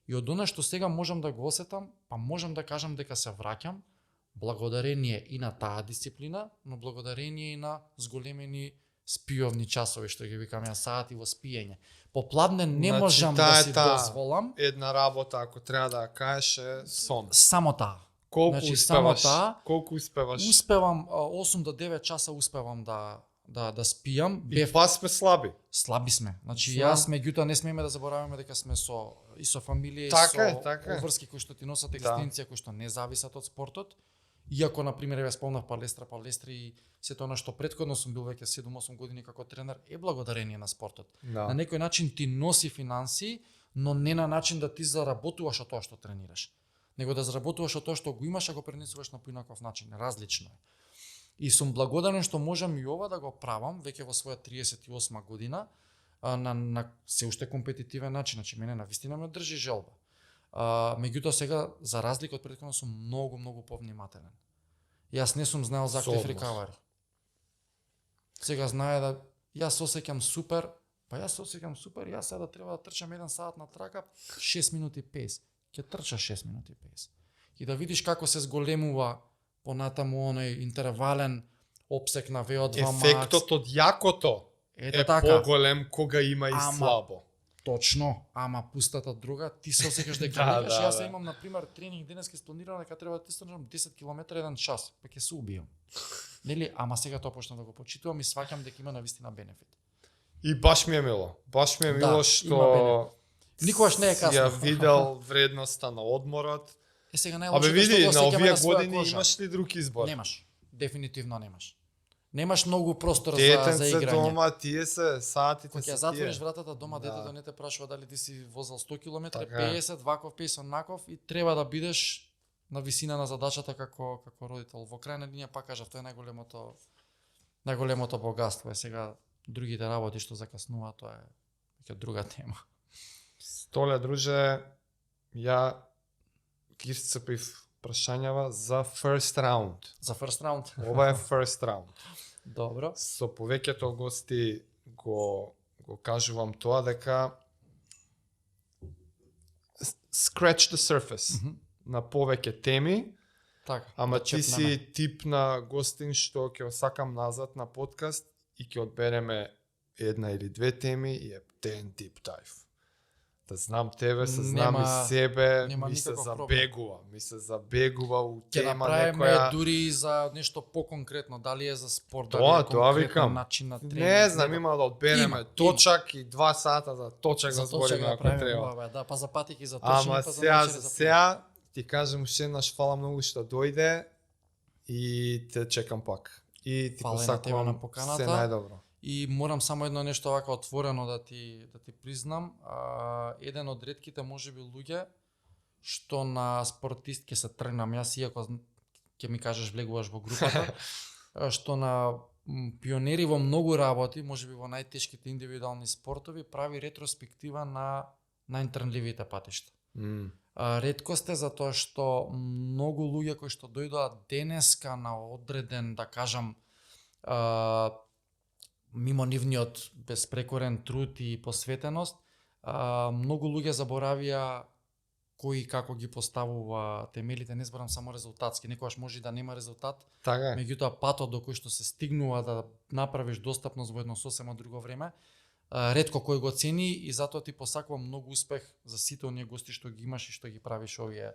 И од она што сега можам да го осетам, па можам да кажам дека се враќам благодарение и на таа дисциплина, но благодарение и на зголемени спиовни часови, што ги викам ја, сати во спиење. Попладнен не можам да си дозволам. Една работа, ако треба да ја кажеш, е сон. Само таа. Колку успеваш? Колку успеваш? Успевам 8 до 9 часа успевам да спијам. И па сме слаби. Слаби сме. Значи јас меѓутоа не смееме да забораваме дека сме со фамилија и со врски кои што ти носат екзистенција, кои што не зависат од спортот. Иако, например, ја спомнав палестри и сето она што претходно сум бил веќе 7-8 години како тренер, е благодарение на спортот. Да. На некој начин ти носи финансии, но не на начин да ти заработуваш од тоа што тренираш, него да заработуваш од тоа што го имаш, а го пренесуваш на поинаков начин, различно е. И сум благодарен што можам и ова да го правам веќе во своја 38 година на се уште компетитивен начин, значи мене навистина ме држи желба. Меѓутоа сега за разлика од претходно сум многу повнимателен. Јас не сум знаел за актив рекавари. Сега знае да јас се осеќам супер, јас сега треба да трчам 1 сат на трака 6 минути 50. Ќе трча 6 минути 50. И да видиш како се зголемува понатаму оној интервален опсек на VO2 max. Ефектот од јакото е така поголем кога има и слабо. Точно, ама пустата друга, ти се осеќаш дека викаш, јас имам на пример тренинг денески спланиран дека треба да трчам 10 км еден час, па ќе се убијам. Нели, ама сега тоа почнав да го почитувам и сваќам дека има навистина бенефит. И баш ми е мило. Баш ми е мило што никогаш не е касно. Ја видел вредноста на одморот. Сега Абе види, на овие години имаш ли друг избор? Немаш. Дефинитивно немаш. Немаш многу простор за играње. играње. Дома, тие се саатите се тие. Кога ја затвориш вратата дома, детето не те прашува дали ти си возел 100 км, 50, ваков, 50 наков и треба да бидеш на висина на задачата како родител. Во крај на линија пак кажав, тоа е најголемото богатство. Е сега другите работи што закаснуваат, тоа е веќе друга тема. Столе, друже, ја ги сцепив прашањава за first round. За first round. Ова е first round. Добро. Со повеќето гости го кажувам тоа дека scratch the surface на повеќе теми. Така. Ама ти си тип на гостин што ќе осакам назад на подкаст и ќе одбереме една или две теми и е ten deep dive. Да знам тебе, се знам и себе, ми се забегува у тема некоја. Ќе направиме дури за нешто поконкретно, дали е за спорт, дали е конкретен начин на тренинг. Не знам, има да одбереме точак и 2 сата за точак да збориме ако треба. Да, па за патики за точни, па за сега ти кажам уште еднаш фала многу што дојде и те чекам пак. И ти посакувам се најдобро. И морам само едно нешто вака отворено да ти признам. Еден од ретките можеби луѓе што на спортист ќе се тргнам јас, иако ќе ми кажеш влегуваш во групата, што на пионери во многу работи, можеби во најтешките индивидуални спортови, прави ретроспектива на најтрнливите патишта. Реткост е затоа што многу луѓе кои што дојдоа денеска на одреден, да кажам, мимо нивниот безпрекорен труд и посветеност, многу луѓе заборавија кој како ги поставува темелите, не зборам само резултатски, некогаш може да нема резултат, меѓутоа патот до кој што се стигнува да направиш достапност во едно сосема друго време, ретко кој го цени и затоа ти посакувам многу успех за сите оние гости што ги имаш и што ги правиш овие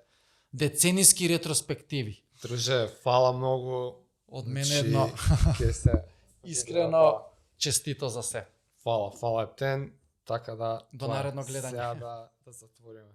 децениски ретроспективи. Друже, фала многу од мене едно. Искрено честито за се. Фала Ептен, така да до наредно гледање. Сега да затвориме.